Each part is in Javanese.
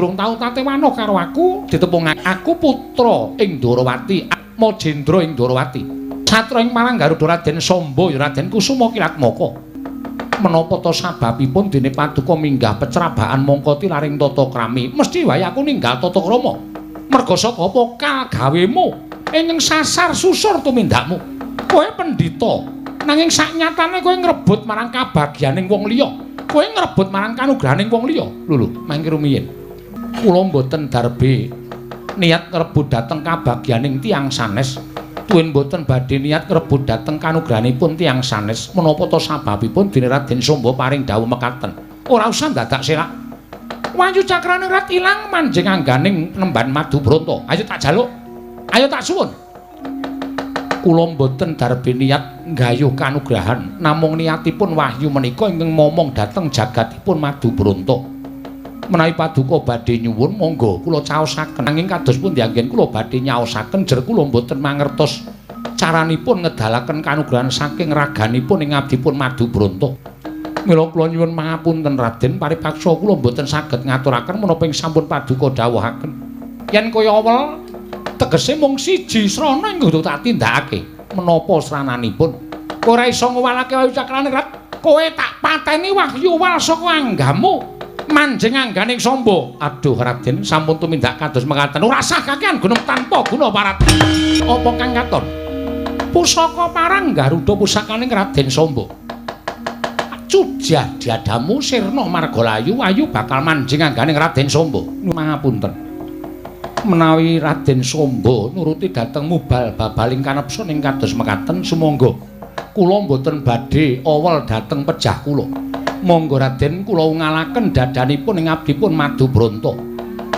durung tau tatewano karo aku ditepungake aku putra ing Ndorowati, Atmajendra ing Ndorowati. Satra ing Parang Garuda Raden Samba ya Raden Kusuma Kilatmaka. Menapa ta sababipun dene paduka minggah pecrabaan mongko tilaring tata krami? Mesti wae aku ninggal tata krama. Merga saka apa kal gawemu ingkang sasar susur tumindakmu. Kowe pendhita, nanging saknyatane kowe ngrebut marang kabagyaning wong liya. Kowe ngrebut marang kanugrahaning wong liya. Lho lho, mangke rumiyin. Kula mboten darbe niat ngrebut dhateng kabagyaning tiyang sanes. Tuwin mboten badhe niat ngrebut dhateng kanugrahanipun tiyang sanes. Menapa ta sababipun dene Raden Samba paring dawuh mekaten? Ora usah dadak selak. Wahyu Cakraningrat ilang manjing angganing nemban Madubronto. Ayo tak jaluk. Ayo tak suwun. Kula mboten darbe niat nggayuh kanugrahan, namung niatipun wahyu menika ingkang momong dhateng jagatipun Madubronto. Menawi paduka badhe nyuwun monggo kula caosaken, nanging kados pundi anggen kula badhe nyaosaken jer kula mboten mangertos caranipun ngedalaken kanugrahan saking raganipun ing abdipun Madubronto. Mila kula nyuwun pangapunten Raden, paripaksa kula mboten saged ngaturaken menapa ing sampun paduka dawuhaken. Yen kaya awel tegese mung siji srana ing kudu tak tindakake. Menapa srananipun? Ora iso ngowalake Wahyu Cakraningrat, kowe tak pateni wahyu wal saka anggamu. Manjing angganing Samba. Aduh Raden, sampun tumindak kados mekaten. Ora sah kakean gunung tanpa guna parat. Apa kang katon? Pusaka Parang Garuda pusakaning Raden Samba. Cujah diadamu sirna margalayu ayu bakal manjing angganing Raden Samba. Pangapunten. Menawi Raden Samba nuruti dhateng mubal babaling kanepsun ing kados mekaten, sumangga kula mboten badhe awel dhateng pejah kula. Monggo Raden kula ungalaken dadanipun ing abdipun Madubronto.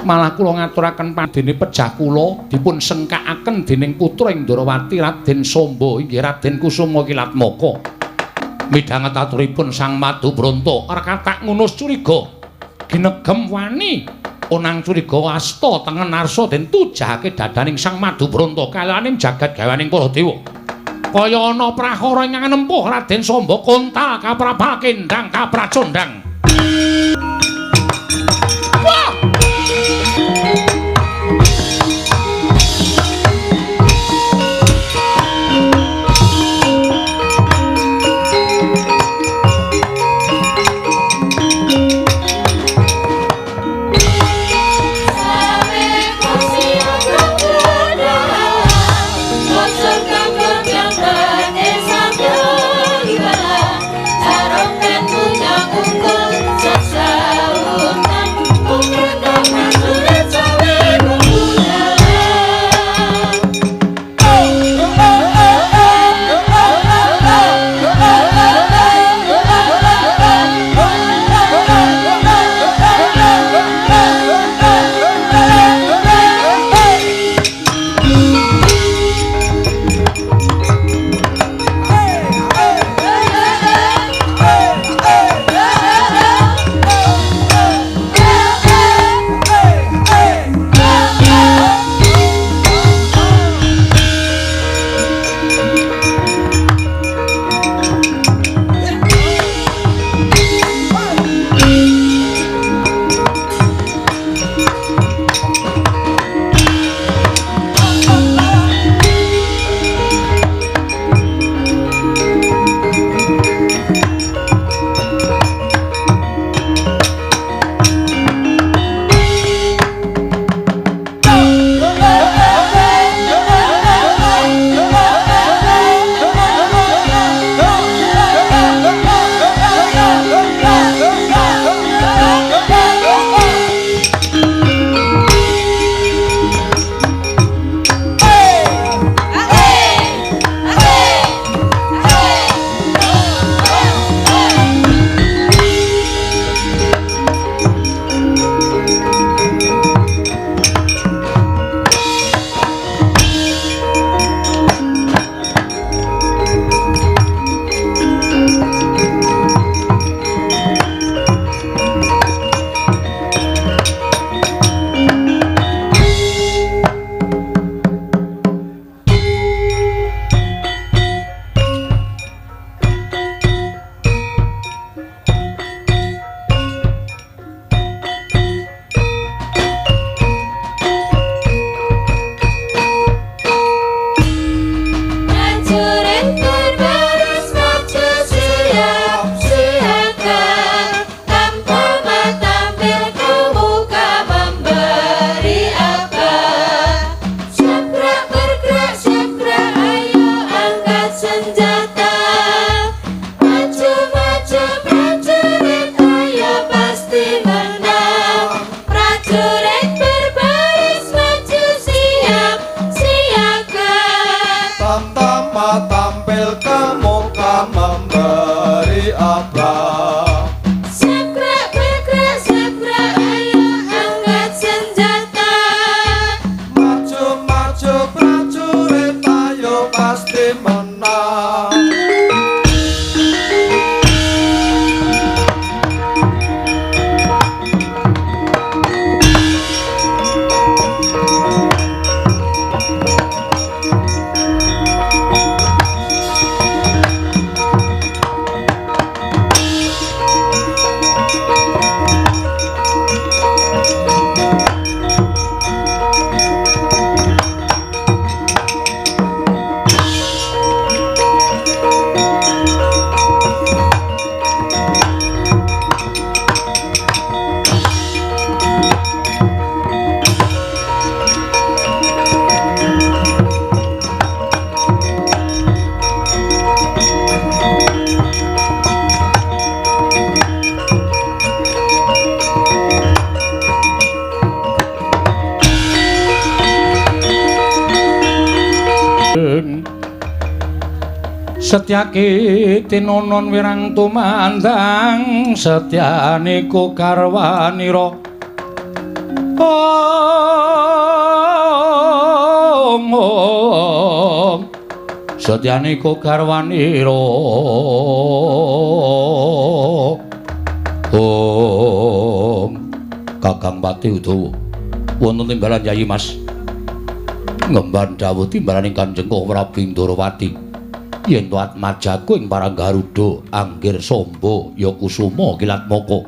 Malah kula ngaturaken padene pejah kula dipun sengkakaken dening putra ing Ndorowati Raden Samba inggih Raden Kusuma Kilatmaka. Midhanget aturipun Sang Madubronto rekatak ngunus curiga ginegem wani onang curiga asta tengen arsa den tujahake dadaning Sang Madubronto kalaning jagat gawaning para dewa. Kaya ana prahara ingkang nempuh Raden Samba kontal kaprabal kendang kapracondang. Wah! Sarung Rama tampil ke muka memberi aba. Sekrek bekrek sekrek ayo angkat senjata. Maju maju prajurit ayo pasti menang. Setyaki tinonon wirang tumandang setyane ku garwanira. Om om setyane ku garwanira. Om Kakang Pati Udawa wonten timbalan Yayi Mas ngemban dawuh timbalaning Kanjeng Prabu Ndorowati. Yen to atmajaku ing parang Garuda Anggir Samba ya Kusuma Kilatmaka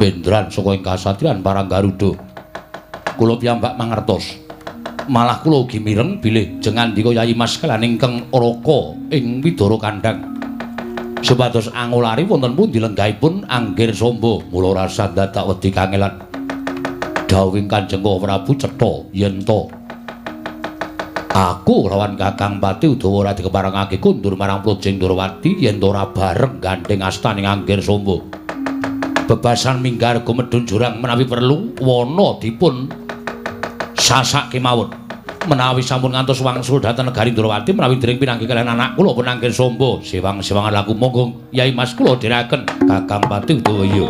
mendran saka ing kasatriyan parang Garuda. Kula piyambak mangertos, malah kula ugi mireng bilih jengandika Yayi Mas kaliyan ingkang raka ing Widara Kandhang supados angulari wonten pundi lenggahipun Anggir Samba. Mula rasa dadak wedi kangelan. Dawuhing Kanjeng Prabu cetha yen to aku lawan Kakang Pati Udawa ora dikeparengake kundur marang Plojeng Ndorowati yen to ora bareng gandheng astaning Anggir Samba. Bebasan minggar gumedhun jurang menawi perlu wana dipun sasak kemawon. Menawi sampun ngantos wangsul dhateng negari Ndorowati menawi dereng pinanggih kaliyan anak kula pun Anggir Samba sewang-sewangan laku monggo Yai Mas kula dherekaken Kakang Pati Udawa. Iya.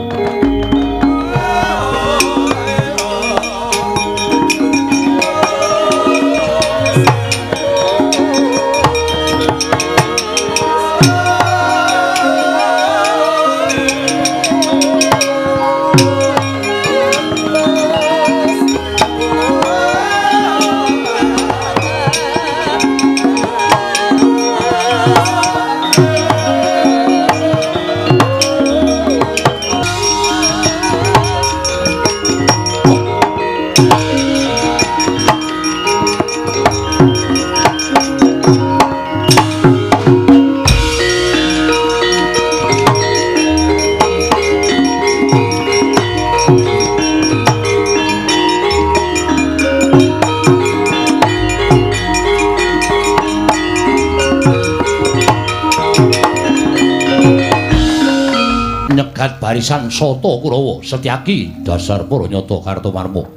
Barisan Sata Kurawa Setyaki dasar para nyata Kartomarma.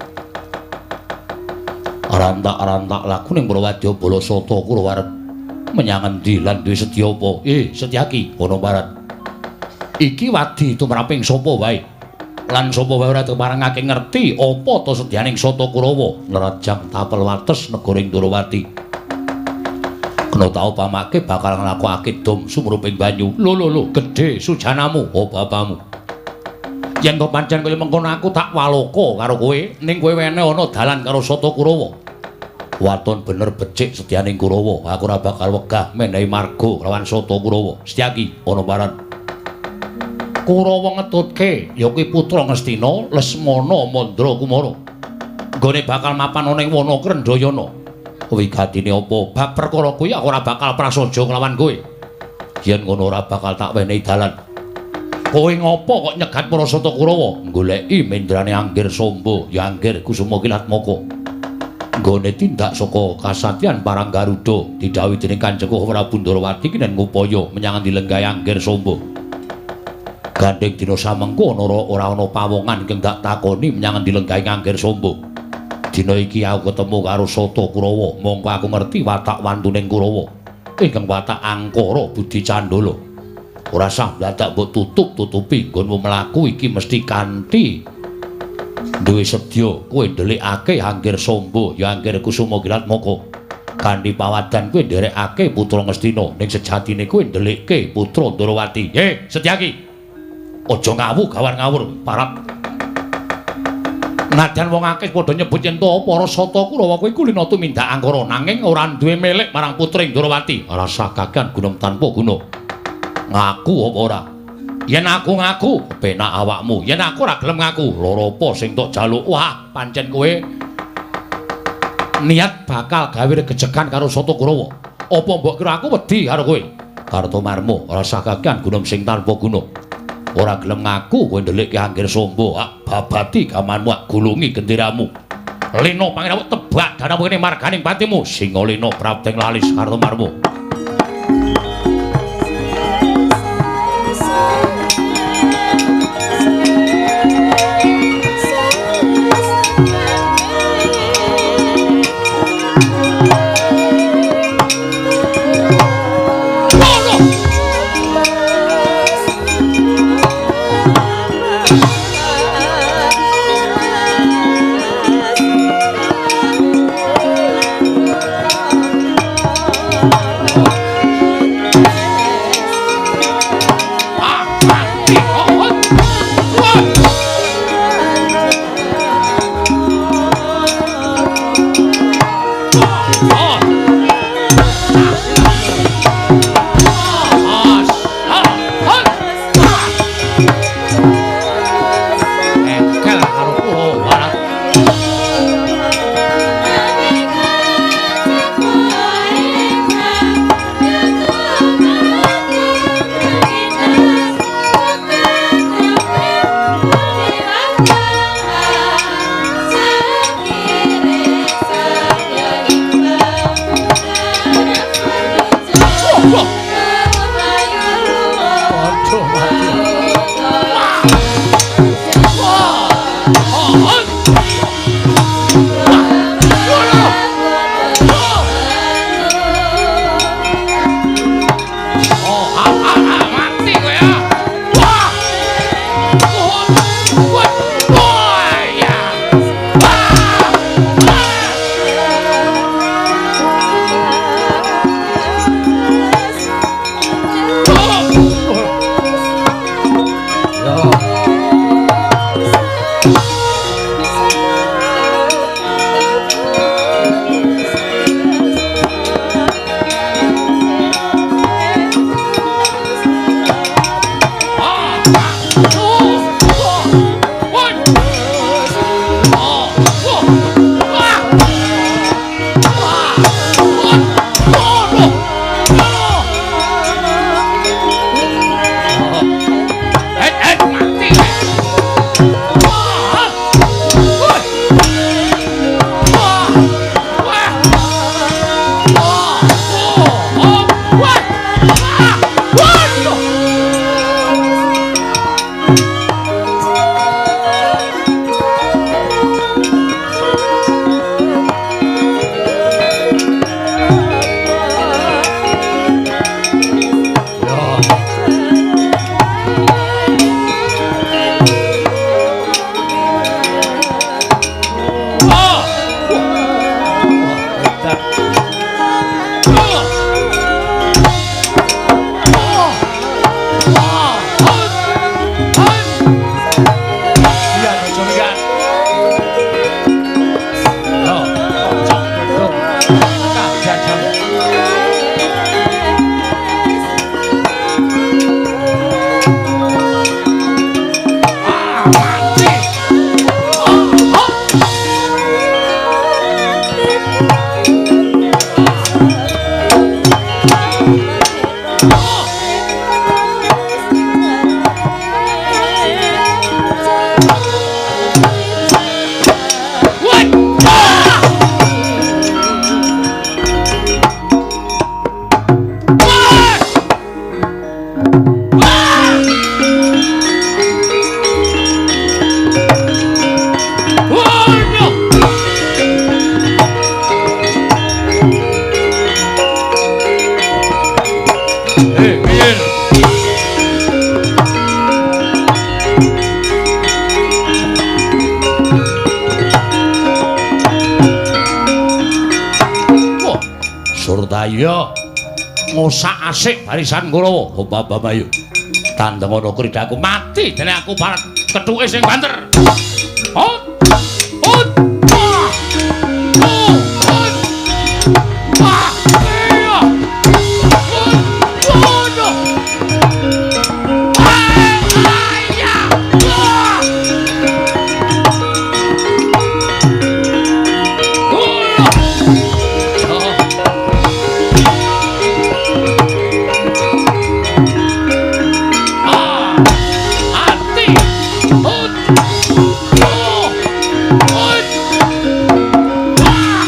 Rantak-rantak laku ning Prawadya Bala Sata Kurawa arep menyang endi lan duwe sedya apa? Setyaki ana barat. Iki wadi tumraping sapa wae? Lan sapa wae ora keparengake ngerti apa ta sedyaning Sata Kurawa nrajang tapel wates negara ing Ndorowati. Kena ta upamake bakal nglakokake dom sumruping banyu. Lho lho lho, gedhe sujanamu, oh bapamu. Yen to pancen kaya mengkono aku tak waloka karo kowe, ning kowe wene ana dalan karo Sata Kurawa. Waton bener becik sedyaning Kurawa, aku ora bakal wegah menehi marga lawan Sata Kurawa. Setyaki ana paran. Kurawa ngetutke ya kuwi putra Ngastina Lesmana Mandra Kumara. Nggone bakal mapan ana ing wana Krendhayana. Wigatine apa? Bab perkara kuwi aku ora bakal prasaja nglawan kowe. Yen ngono ora bakal tak wenehi dalan. Kowe ngopo kok nyegat para Sata Kurawa? Goleki mendrane Anggir Samba, ya Anggir Kusuma Kilatmaka. Nggone tindak saka kasatriyan parang Garuda didhawuhi dening Kanjeng Prabu Ndorowati kinen ngupaya menyang endi lenggahe Anggir Samba. Gandheng dina samengko ana ora ana pawongan ingkang dak takoni menyang endi lenggahe Anggir Samba. Dina iki aku ketemu karo Sata Kurawa, mongko aku ngerti watak wantuning Kurawa. Ingkang watak angkara budi candala. Ora sah dadak mbok tutup-tutupi nggonmu mlaku iki mesti kanthi duwe sedya kowe ndelikake Anggir Samba ya Anggir Kusuma Kilatmaka. Kanthi pawadan kowe nderekake putra Ngastina ning sejatine kowe ndelikke putra Ndorowati. He, Setyaki. Aja ngawu gawar ngawur parap. Nadyan wong akeh padha nyebut yen to para Sata Kurawa kowe kulina tumindak angkara nanging ora duwe milik marang putri Ndorowati. Ora sah kakean gunung tanpa guna. Ngaku apa ora? Yen aku ngaku, penak awakmu. Yen aku ora gelem ngaku, lara apa sing tok jaluk? Wah, pancen kowe niat bakal gawe regejegan karo Sata Kurawa. Apa mbok kira aku wedi karo kowe? Kartomarma, ora sah kakean gunung sing tanpa guna. Ora gelem ngaku kowe ndelikke Anggir Samba, ak babati gamanmu, ak gulungi genderamu. Lena pangeran tebak danamu kene marganing patimu. Singalena prapting lalis Kartomarma. Minggir. Wah, Surtaya ngosak asik barisan Kurawa. Hobab ayo. Tandeng ana kridaku mati dene aku parat kethuke sing banter. Hot. Hot. Wah. Oh, hot. Wah. Iya. Waduh. Ah, iya. Wah. Oh. Ah. Ati. Hut. Oh. Hut. Ah.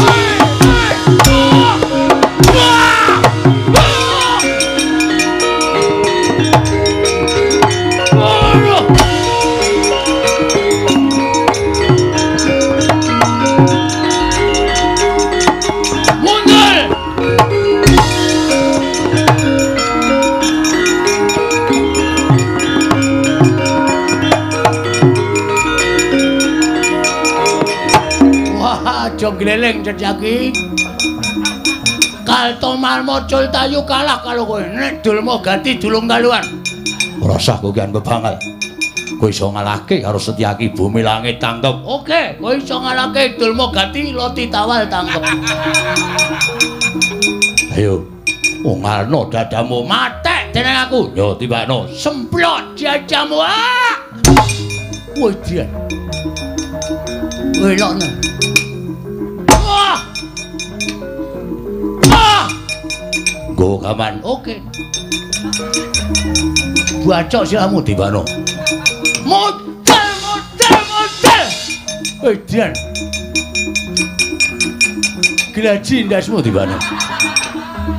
Hei, hei. Oh. Wah. Wah. Waduh. Mundur. Wah, aja gleleng Setyaki. Kalto Marmo Cultayu kalah karo kowe. Nek Dulma Gati dulung kaluan. Ora usah kowe kian bebangal. Kowe iso ngalahke karo Setyaki bumi langit tangkep. Oke, kowe iso ngalahke Dulma Gati loti tawal tangkep. Ayo, ungalno dadamu Matek dening aku. Yo tibakno. Semplok jajamu. Ah! Woi, Dian. Welokno. Wah! Ah! Nggo gaman. Oke. Bacok siramu Tibakno. Modal, modal, modal. Woi, Dian. Glaji ndasmu Tibakno.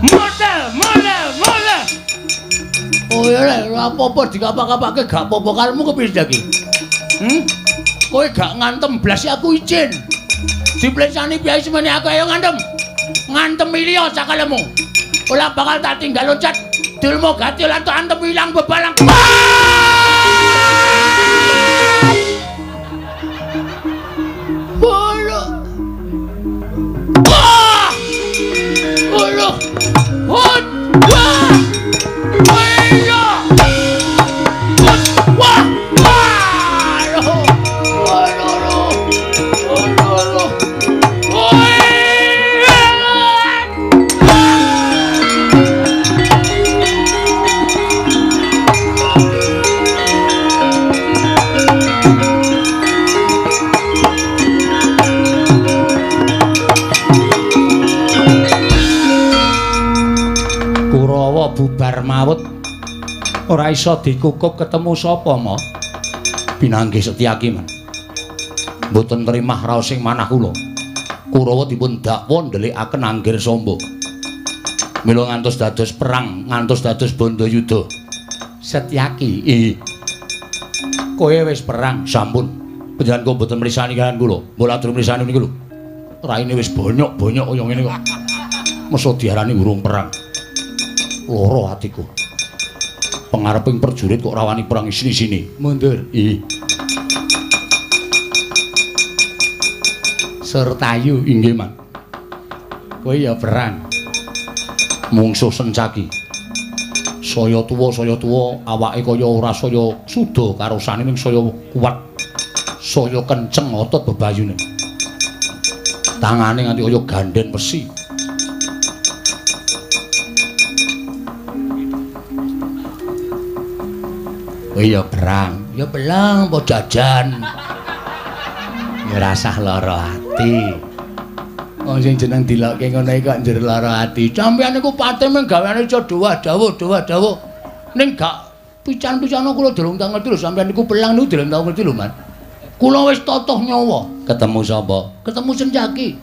Modal, modal, modal. Oh ya lek ora apa-apa dikapak-kapake gak apa-apa karepmu kepiye iki? Kowe gak ngantem blas aku izin. Diplesani piyai semene aku ayo ngantem. Ngantem ilya sakalemu. Ora bakal tak tinggal loncat. Dulma Gati lan tok antem ilang bebalang. Bolo. Wah! Bolo. Hut. Wah! Iya. Hut. Wah! Wah! Aduh. Aduh, aduh. Aduh, aduh. Oi! Kurawa bubar mawut ora iso dikukup ketemu sapa ma? Pinanggih Setyaki man. Mboten trimah raos sing manah kula. Kurawa dipun dakwa ndelikaken Anggir Samba. Mila ngantos dados perang, ngantos dados bandayuda. Setyaki, ih. Kowe wis perang, sampun. Panjenengan kok mboten mrisani kalian kula. Mbok lajeng mrisani niku lho. Raine wis bonyok-bonyok kaya ngene kok. Mesa diarani urung perang. Loro atiku. Pengareping prajurit kok ora wani perang isini-sini. Mundur. Ih. Surtayu, Inggih, Man. Kowe ya perang. Mungsuh Sencaki. Saya tuwa awake kaya ora saya suda karosane ning saya kuat. Saya kenceng otot bebayune. Tangane nganti kaya ganden besi. Kowe ya perang. Ya perang apa jajan. Ya rasah lara ati. Wong sing jeneng dilokke ngono iki kok njur lara ati. Sampeyan niku pate mung gaweane iso dawuh dawuh dawuh. Ning gak pican-picano kula durung tau ngerti lho sampeyan niku pelang niku durung tau ngerti lho, Man. Kula wis totoh nyawa. Ketemu sapa? Ketemu Sencaki.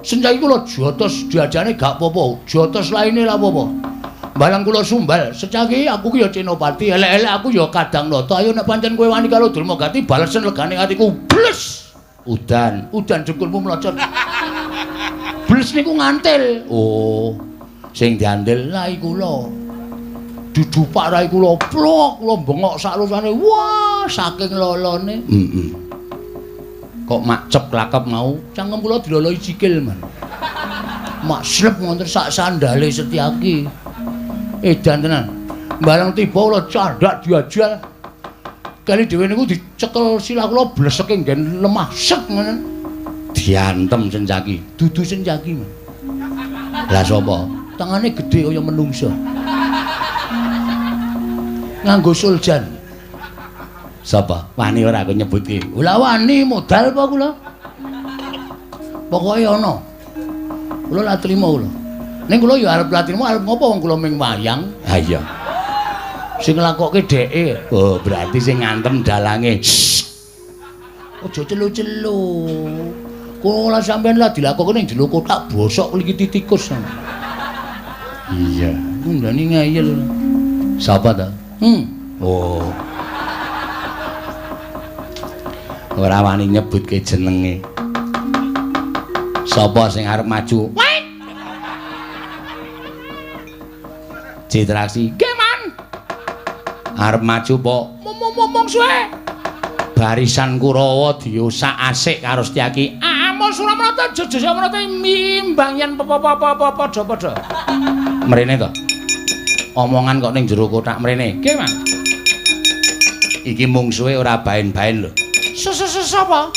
Sencaki kula jotos jajane gak apa-apa, jotos laine lah apa-apa. Balang kula sumbal, Sencaki aku ki ya Senopati, elek-elek aku ya Kadang Nata. Ayo nek pancen kowe wani karo Dulma Gati balesen legane atiku. Bles. Udan. Udan jengkulmu mlocot. Bles niku ngantil. Oh. Sing diandel rai kula. Didupak rai kula, plok kula bengok sak lusane. Wah, saking lolone. Heeh. Kok makcep klakep mau, cangkem kula diloloi sikil, Man. Mak slep ngonten sak sandale Setyaki. Edan tenan. Bareng tiba kula candhak diajal. Kali dhewe niku dicekel silah kula bleseke nggen lemah sek ngoten. Diantem Setyaki. Dudu Setyaki, Man. Lah sapa? Tangane gedhe kaya menungsa. Nganggo suljan. Sapa? Wani ora aku nyebutke. Lah wani modal apa kula? Pokoke ana. Kula la trima kula. Ning kula ya arep la trima arep ngopo wong kula ming wayang. Ha iya. Sing nglakokke dheke. Oh, berarti sing ngantem dalange. Aja celu-celu. Kula sampean lah dilakokke ning jero kotak bosok iki tikus. Iya, ngundani ngeyel. Sapa ta? Oh. Ora wani nyebutke jenenge. Sapa sing arep maju? Citraksi. Nggih, Man. Arep maju po? Mong suwe. Barisan Kurawa diosak asik karo Setyaki. Amul Suramrata Jajasamrata mimbang yen padha-padha. Mrene to. Omongan kok ning jero kotak mrene. Nggih, Man. Iki mungsuhe ora baen-baen lho. Sapa?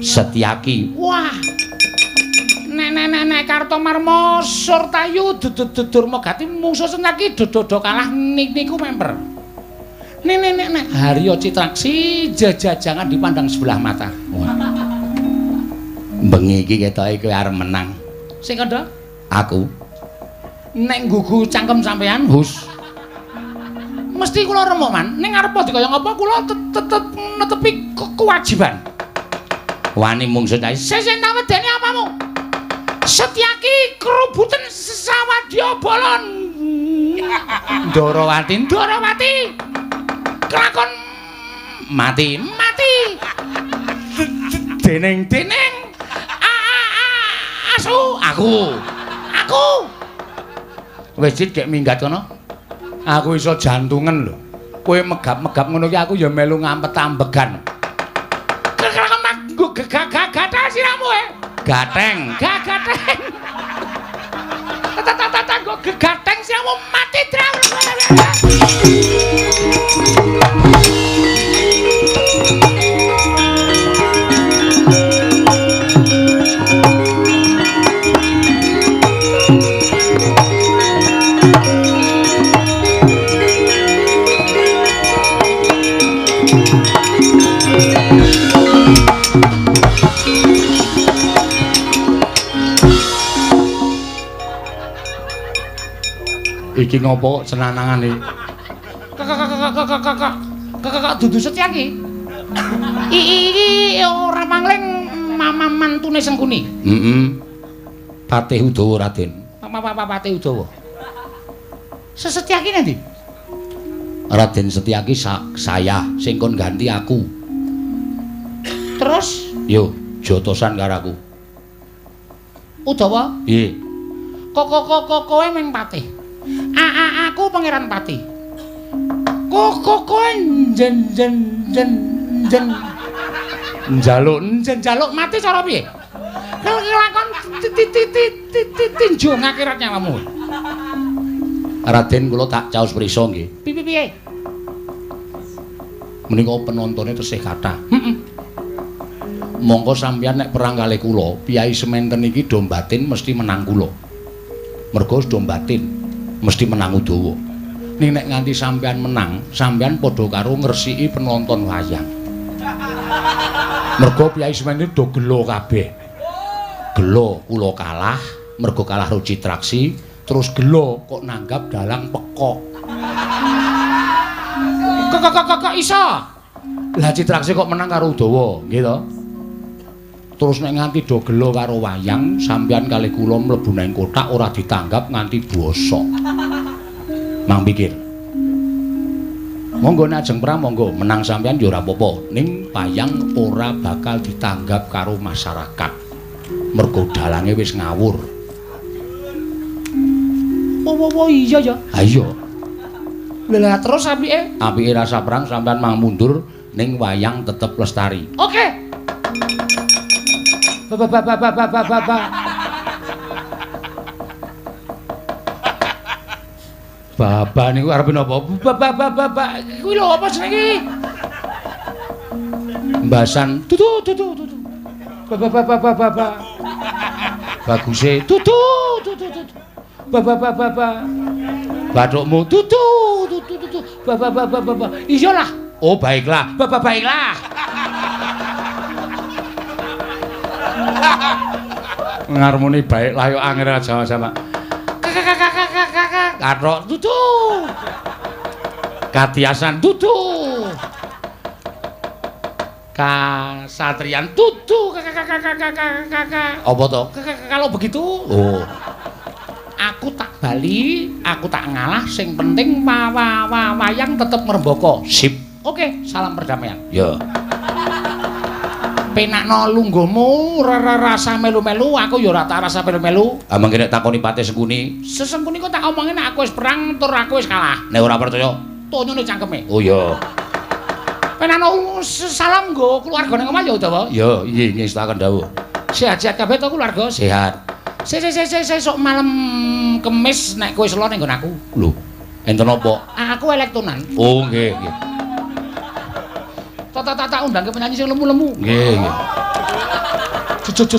Setyaki. Wah. Nek Kartomarma Surtayu Durmagati mungsuh Setyaki do kalah niku memper. Nek Harya Citraksi jajajangan dipandang sebelah mata. Wah. Bengi iki ketoke kowe arep menang. Sing kandha? Aku. Nek nggugu cangkem sampean, hus. Mesti kula remuk, Man. Ning arep dikaya ngapa kula tetep netepi kewajiban. Wani mungsuh ta. Sing tak wedeni apamu? Setyaki krubuten sawadya bala Ndorowati, Ndorowati. Kelakon mati, mati. Dening asu aku. Aku. Wis cit gek minggat kono. Aku iso jantungan lho. Kowe megap-megap ngono ki aku ya melu ngampet ambegan. Kelakon nggo gagah siramu e. Gateng, gagateng. Tata nggo gegateng siramu mati draw. Iki ngopo kok senanangane? Kakak dudu Setyaki. Iki ora mangling mama mantune Sengkuni. Heeh. Patih Udawa Raden. Patih Udawa. Setyaki nanti? Raden Setyaki saya sing kon ganti aku. Terus yo jotosan karo aku. Udawa? Piye? Kok kowe ming patih. Aku Pangeran Pati. Kok kowe njen njaluk njaluk mati cara piye? Kelakon tinju ngakhirat nyawamu. Raden kula tak caos prisa nggih. Piye? Menika penontone tesih kathah. Heeh. Monggo sampeyan nek perang kalih kula, piyai sementen iki do batin mesti menang kula. Mergo do batin mesti menang Udawa. Ning nek nganti sampean menang, sampean padha karo ngresiki penonton wayang. Mergo piyai semene do gelo kabeh. Gelo kula kalah, mergo kalah karo Citraksi, terus gelo kok nanggap dalang pekok. Kok iso? Lah Citraksi kok menang karo Udawa, nggih to? Terus nek nganti do gelo karo wayang, sampean kalih kula mlebu nang kotak ora ditanggap nganti bosok. Mang pikir. Monggo nek ajeng perang monggo, menang sampean ya ora apa-apa. Ning wayang ora bakal ditanggap karo masyarakat. Mergo dalange wis ngawur. Wo iya ya. Ha iya. Lah terus apike? Apike rasa perang sampean mang mundur ning wayang tetep lestari. Oke. Ba ba ba ba ba ba ba ba. Baba niku arep napa? Ba ba ba ba ba. Kuwi lho apa jenenge? Mbasan tutu tutu tutu. Ba ba ba ba ba ba. Baguse tutu tutu tutu. Ba ba ba ba ba. Bathukmu tutu tutu tutu. Ba ba ba ba ba. Iyalah. Oh baiklah. Ba ba baiklah. Ngarmoni baiklah yo angel aja sama. Kathok tutu. Katiasan tutu. Kasatriyan tutu. Apa to? Kalau begitu, oh. Aku tak bali, aku tak ngalah, sing penting wayang tetep ngrembaka. Sip. Oke, salam perdamaian. Ya. Penakno lungguhmu ora rasa melu-melu, aku ya ora tak rasa melu-melu. Ah mangke nek takoni Patih Sengkuni, Sesengkuni kok tak omongin nek aku wis perang tur aku wis kalah. Nek ora percaya, tonyone cangkeme. Oh iya. Penakno salam nggo keluarga ning omah ya Udawa. Ya, nggih ngestaken dawuh. Sehat-sehat kabeh to keluarga? Sehat. Sesuk malam Kemis nek kowe selo ning nggon aku. Lho, enten apa? Aku elektonan. Oh nggih, nggih. Tak undang ke penyanyi sing lemu-lemu. Nggih, nggih. Cucut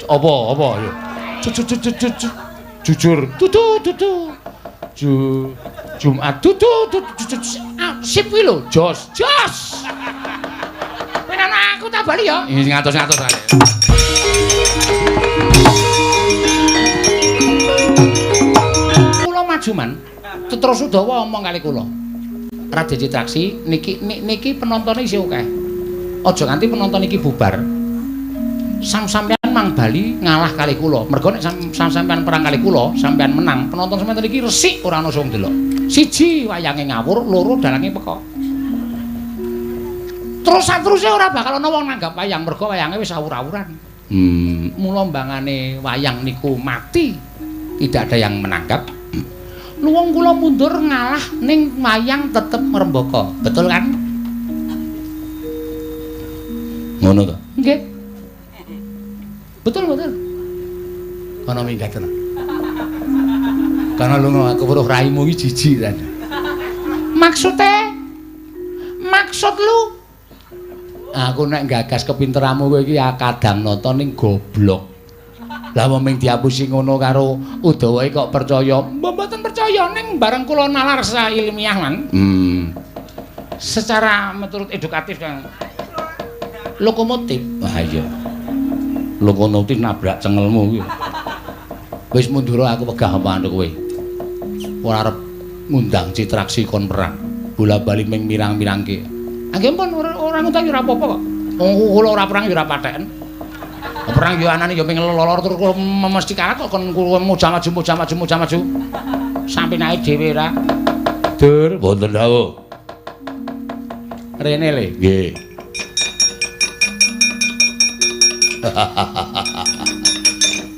apa apa ya. Cucut jujur. Tutu tutu. Jumat tutu tutu. Sip kuwi lho, jos. Jos. Penana aku tak bali ya. Ini ngatos-ngatos ae. Kula maju man. Terus Udawa omong kali kula. Raden Citraksi niki niki penontone isih akeh. Aja nganti penonton iki bubar. Sampeyan mang bali ngalah kali kula. Mergo nek sampeyan perang kali kula, sampeyan menang, penonton sampeyan iki resik ora ana sing ndelok. Siji wayange ngawur, loro dalange peka. Terus sateruse ora bakal ana wong nanggap wayang mergo wayange wis awur-awuran. Mula mbangane wayang niku mati. Tidak ada yang menanggap. Luwung kula mundur ngalah ning wayang tetep ngrembaka. Betul kan? Ngono to? Nggih. Betul, betul. Kono minggat tenan. Kono lunga aku weruh raimu iki jijik ta. Maksude? Maksud lu? Aku nek gagas kepinteramu kowe iki kadang nata ning goblok. Lah wong ming diapusi ngono karo Udawa kok percaya. Mboten percaya ning bareng kula nalar ilmiah man. Secara menurut edukatif kan. Lokomotif. Wah iya. Lokomotif nabrak cengelmu kuwi. Wis mundur aku wegah apa anu kowe. Ora arep ngundang Citraksi kon perang. Bola-bali ming mirang-mirangke. Nggih pun ora ngundang ya ora apa-apa kok. Wong kula ora perang ya ora patheken. Perang yo anane yo ming lelor terus kula mesti kalah kok kon kula mojang maju mojang maju mojang maju. Sampe naik dhewe ra. Dur, wonten dawuh. Rene le. Nggih.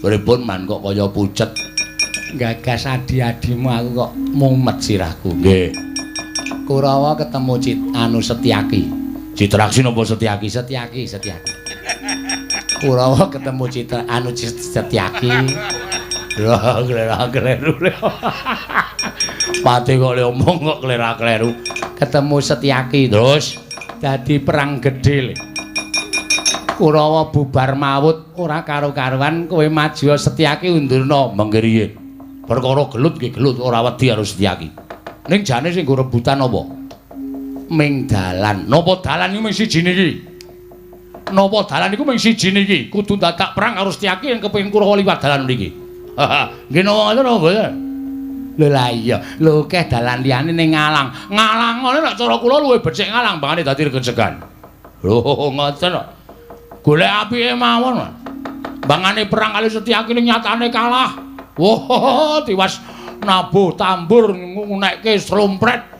Pripun man kok kaya pucet. Gagas adi-adimu aku kok mumet sirahku. Nggih. Kurawa ketemu anu Setyaki. Citraksi napa Setyaki? Setyaki, Setyaki. Kurawa ketemu Citra anu Setyaki. Lho, klera-kleru. Pate kok le omong kok klera-kleru. Ketemu Setyaki terus dadi perang gedhe le. Kurawa bubar mawut ora karo-karuan kowe maju Setyaki undurna mengke riyin. Perkara gelut nggih gelut ora wedi karo Setyaki. Ning jane sing nggo rebutan apa? Ming dalan. Napa dalan iku ming siji niki? Napa dalan iku ming siji niki? Kudu dadak perang karo Setyaki yen kepengin Kurawa liwat dalan mriki. Nggih napa ngoten napa mboten? Lho lah iya, lho akeh dalan liyane ning ngalang. Ngalang ngene nek cara kula luwih becik ngalang bangane dadi regejegan. Lho ngoten kok. Golek apike mawon. Bangane perang kali Setyaki ning nyatane kalah. Wah, tiwas nabuh tambur ngunekke srompret.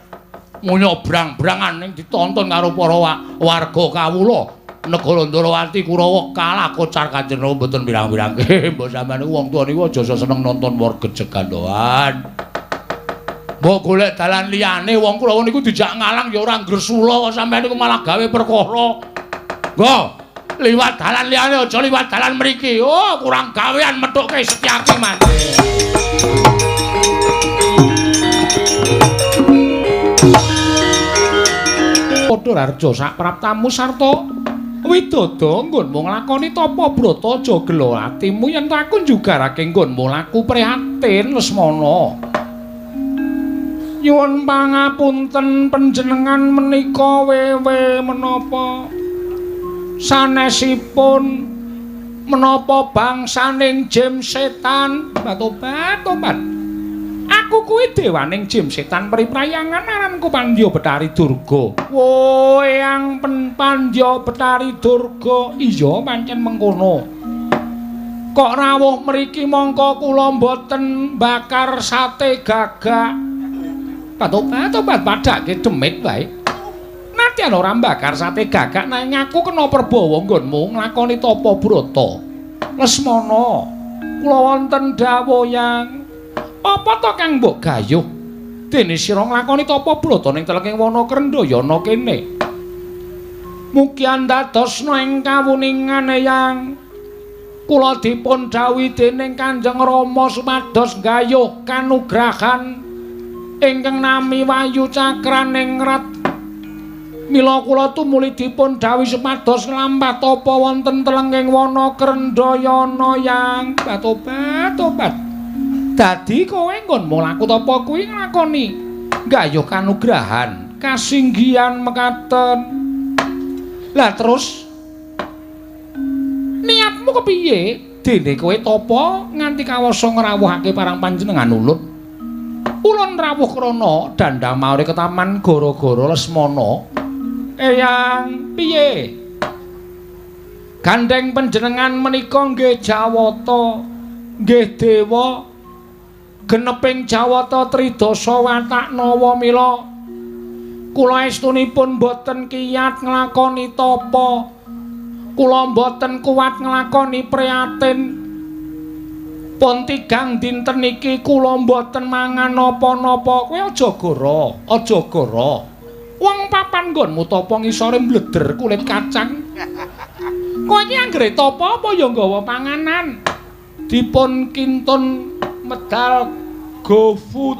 Munyo brang-brangan ning ditonton karo para warga kawula. Negara Ndrawati Kurawa kalah kocar kacir mboten pirang-pirangke. Mbok sampeyan niku wong tuwa niku aja seneng nonton warga jegandoan. Mbok golek dalan liyane wong Kurawa niku dijak ngalang ya ora ngresula kok sampeyan niku malah gawe perkara. Nggo, liwat dalan liyane aja liwat dalan mriki. Oh, kurang gawean methuke Setyaki mate. Padha rarja sak praptamu sarta Widodo nggonmu nglakoni tapa brata aja gelo atimu yen aku njugarake nggonmu laku prihatin Lesmana. Nyuwun pangapunten panjenengan menika wewe menapa sanesipun menapa bangsaning jim setan tobat-tobat. Aku kuwi dewaning jim setan priprayangan aranku Pandya Betari Durga. Wo eyang Pandya Betari Durga, iya pancen mengkono. Kok rawuh mriki mongko kula mboten bakar sate gagak. Tobat-tobat padhake demit wae. Nadyan ora bakar sate gagak nanging aku kena perbawa nggonmu nglakoni tapa brata. Lesmana, kula wonten dawuh yang apa to kang mbok gayuh? Dene sira nglakoni tapa brata ning telenging wana Krendhayana kene. Mugi andadosna ing kawuningan eyang. Kula dipun dhawuhi dening Kanjeng Rama supados gayuh kanugrahan ingkang nami Wayu Cakraningrat. Mila kula tumuli dipun dhawuhi supados nglampah tapa wonten telenging wana Krendhayana yang. Tobat-tobat. Dadi kowe nggonmu laku tapa kuwi nglakoni gayuh kanugrahan kasinggihan mekaten. Lah terus niatmu kepiye? Dene kowe tapa nganti kawasa ngrawuhake parang panjenengan ulun. Ulun rawuh krana dandang maure ketaman gara-gara Lesmana. Eyang piye? Gandeng panjenengan menika nggih Jawata, nggih dewa. Geneping Jawata tridasa watak nawa mila kula estunipun boten kiyat nglakoni tapa. Kula boten kuat nglakoni prihatin. Pun tigang dinten iki kula boten mangan napa-napa. Kowe aja goro, aja goro. Wong papan nggonmu tapa ngisore mbleder kulit kacang. Kowe iki anggere tapa apa ya nggawa panganan? Dipun kintun medal GoFood.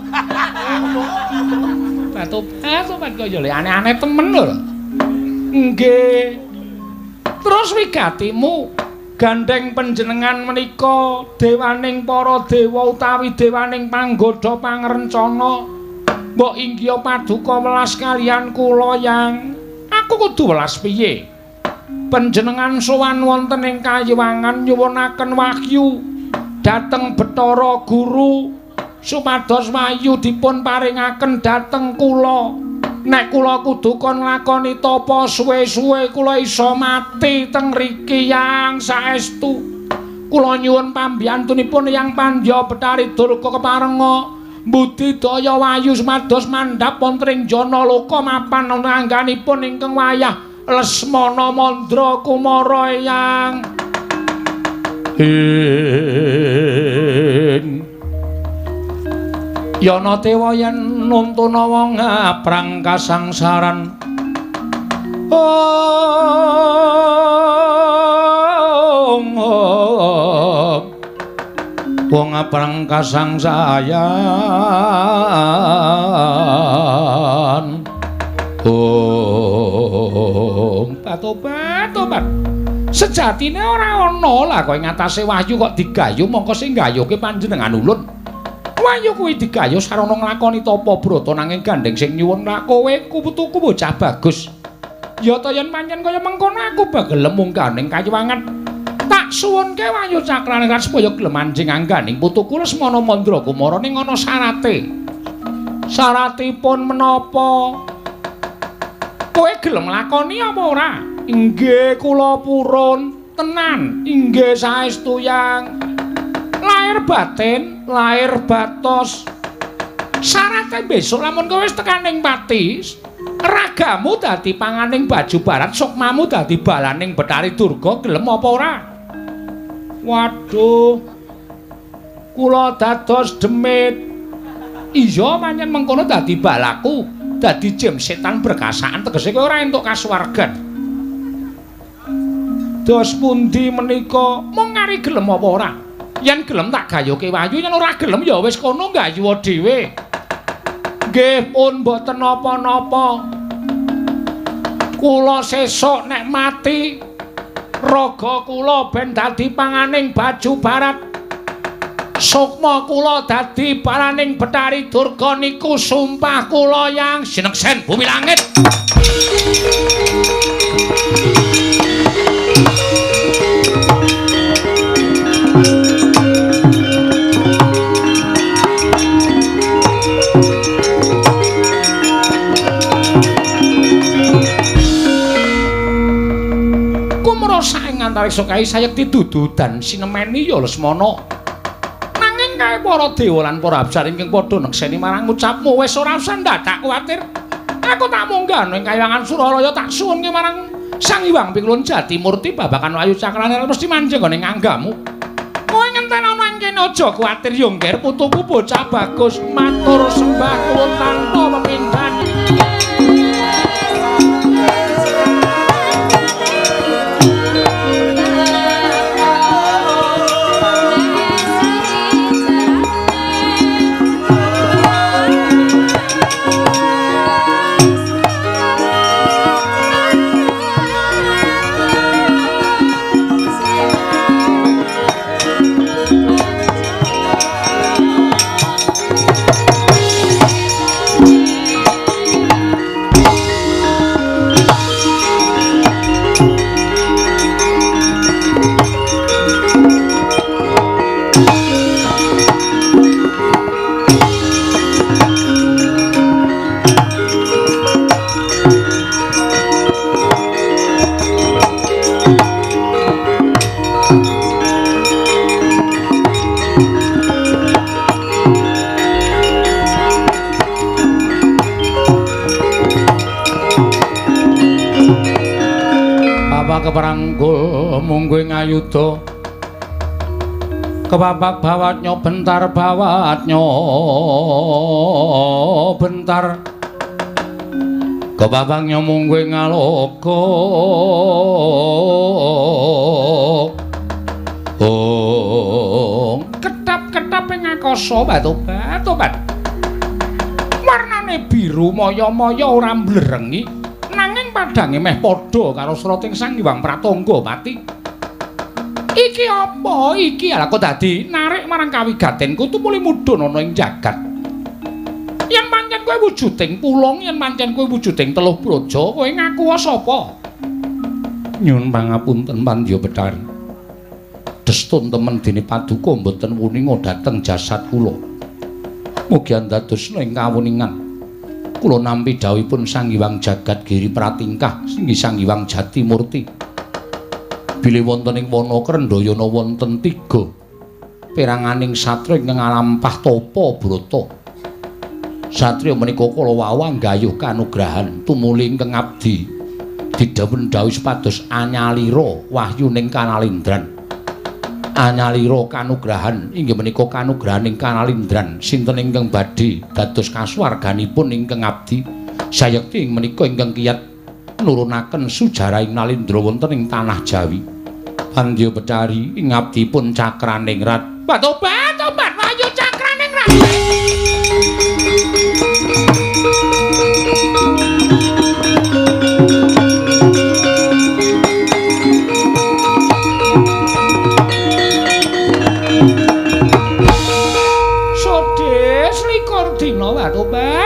Batu-batu kaya le aneh-aneh temen lho. Nggih. Terus wigatimu gandeng panjenengan menika dewaning para dewa utawi dewaning panggodha pangrencana. Mbok inggih paduka welas kaliyan kula yang aku kudu welas piye? Panjenengan sowan wonten ing kayiwangan nyuwunaken wahyu dhateng Bathara Guru supados wahyu dipun paringaken dhateng kula. Nek kula kudu kon nglakoni tapa suwe-suwe kula iso mati teng riki yang saestu. Kula nyuwun pambiyantunipun Yang Pandya Bathari Durga keparenga mbudidaya wahyu supados mandhap wonten ing jana loka mapan angganipun ingkang wayah Lesmana Mandra Kumara Eyang. Yana dewa yen nuntuna wong aprang kasangsaran. Wong aprang kasangsayan. Tobat-tobat. Sejatine ora ana lah kowe ngatasé wahyu kok digayu mongko sing gayuhke panjenengan ulun. Wahyu kuwi digayu sarana nglakoni tapa brata nanging gandeng sing nyuwun lak kowe ku putuku bocah bagus. Ya ta yen pancen kaya mengkono aku bagelem mungganing kayiwangan. Tak suwunke Wahyu Cakraningrat supaya gelem anjing angganing putuku Lesmana Mandra Kumara ning ana syarate. Syaratipun menapa? Kowe gelem nglakoni apa ora? Inggih kula purun tenan. Inggih saestu yang. Lahir batin, lahir batos. Syarate besok lamun kowe wis tekan ning pati, Ragamu dadi panganing baju barat, sukmamu dadi balaning Bathari Durga, gelem apa ora? Waduh. Kula dados demit. Iya, pancen mengkono dadi balaku, dadi jem setan berkasaan, tegese kowe ora entuk kasuwargan. Dos pundi menika? Mung ngari gelem apa ora? Yen gelem tak gayuke Wahyu, yen ora gelem ya wis kono gayuwa dhewe. Nggih pun mboten napa-napa. Kula sesuk nek mati raga kula ben dadi panganing baju barat. Sukma kula dadi balaning Bathari Durga niku sumpah kula yang sineksen bumi langit. Antariksa kae sayekti dududan sinemeni ya Lesmana. Nanging kae para dewa lan para apsara ingkang padha nekseni marang ucapmu wis ora usah ndadak kuwatir. Aku tak munggah ing kayangan Suralaya tak suwunke marang Sang Hyang Pikulun Jatimurti babagan Wahyu Cakrane mesti manjing nggone nganggamu. Kowe ngenten ana ing kene aja kuwatir yo ngger putuku bocah bagus matur sembah nuwun tanpa pepindhan. Keperanggul mungguing ayuda kepapak bawatnya bentar bawatnya bentar kepapaknya mungguing aloka oh ketap-ketap ing akasa batu-batu warnane biru maya-maya ora mblerengi nanging padange meh padha karo srating Sang Hyang Pratangga Pati. Iki apa iki? Lah kok dadi narik marang kawigatenku tumuli mudhun ana ing jagat. Yen pancen kowe wujuding pulung, yen pancen kowe wujuding teluh praja, kowe ngaku sapa? Nyuwun pangapunten Pandya Bathari. Destun temen dene paduka mboten wuninga dhateng jasad kula. Mugi andadosna ing kawuningan. Kula nampi dawuhipun Sang Hyang Jagat Giri Pratingkah inggih Sang Hyang Jatimurti. Bilih wonten ing wana Krendhayana wonten 3 peranganing satriya ingkang ngalampah tapa brata. Satriya menika kala wau nggayuh kanugrahan tumuli ingkang abdi didhawuh dawuh supados anyalira wahyuning kanalindran. Anyalira kanugrahan inggih menika kanugrahaning kanalindran sinten ingkang badhe dados kasuwarganipun ingkang abdi sayekti ing menika ingkang kiyat nurunaken sujarahing Nalindra wonten ing tanah Jawi. Pandya Bathari ing abdipun Cakraningrat. Tobat tobat Wahyu Cakraningrat.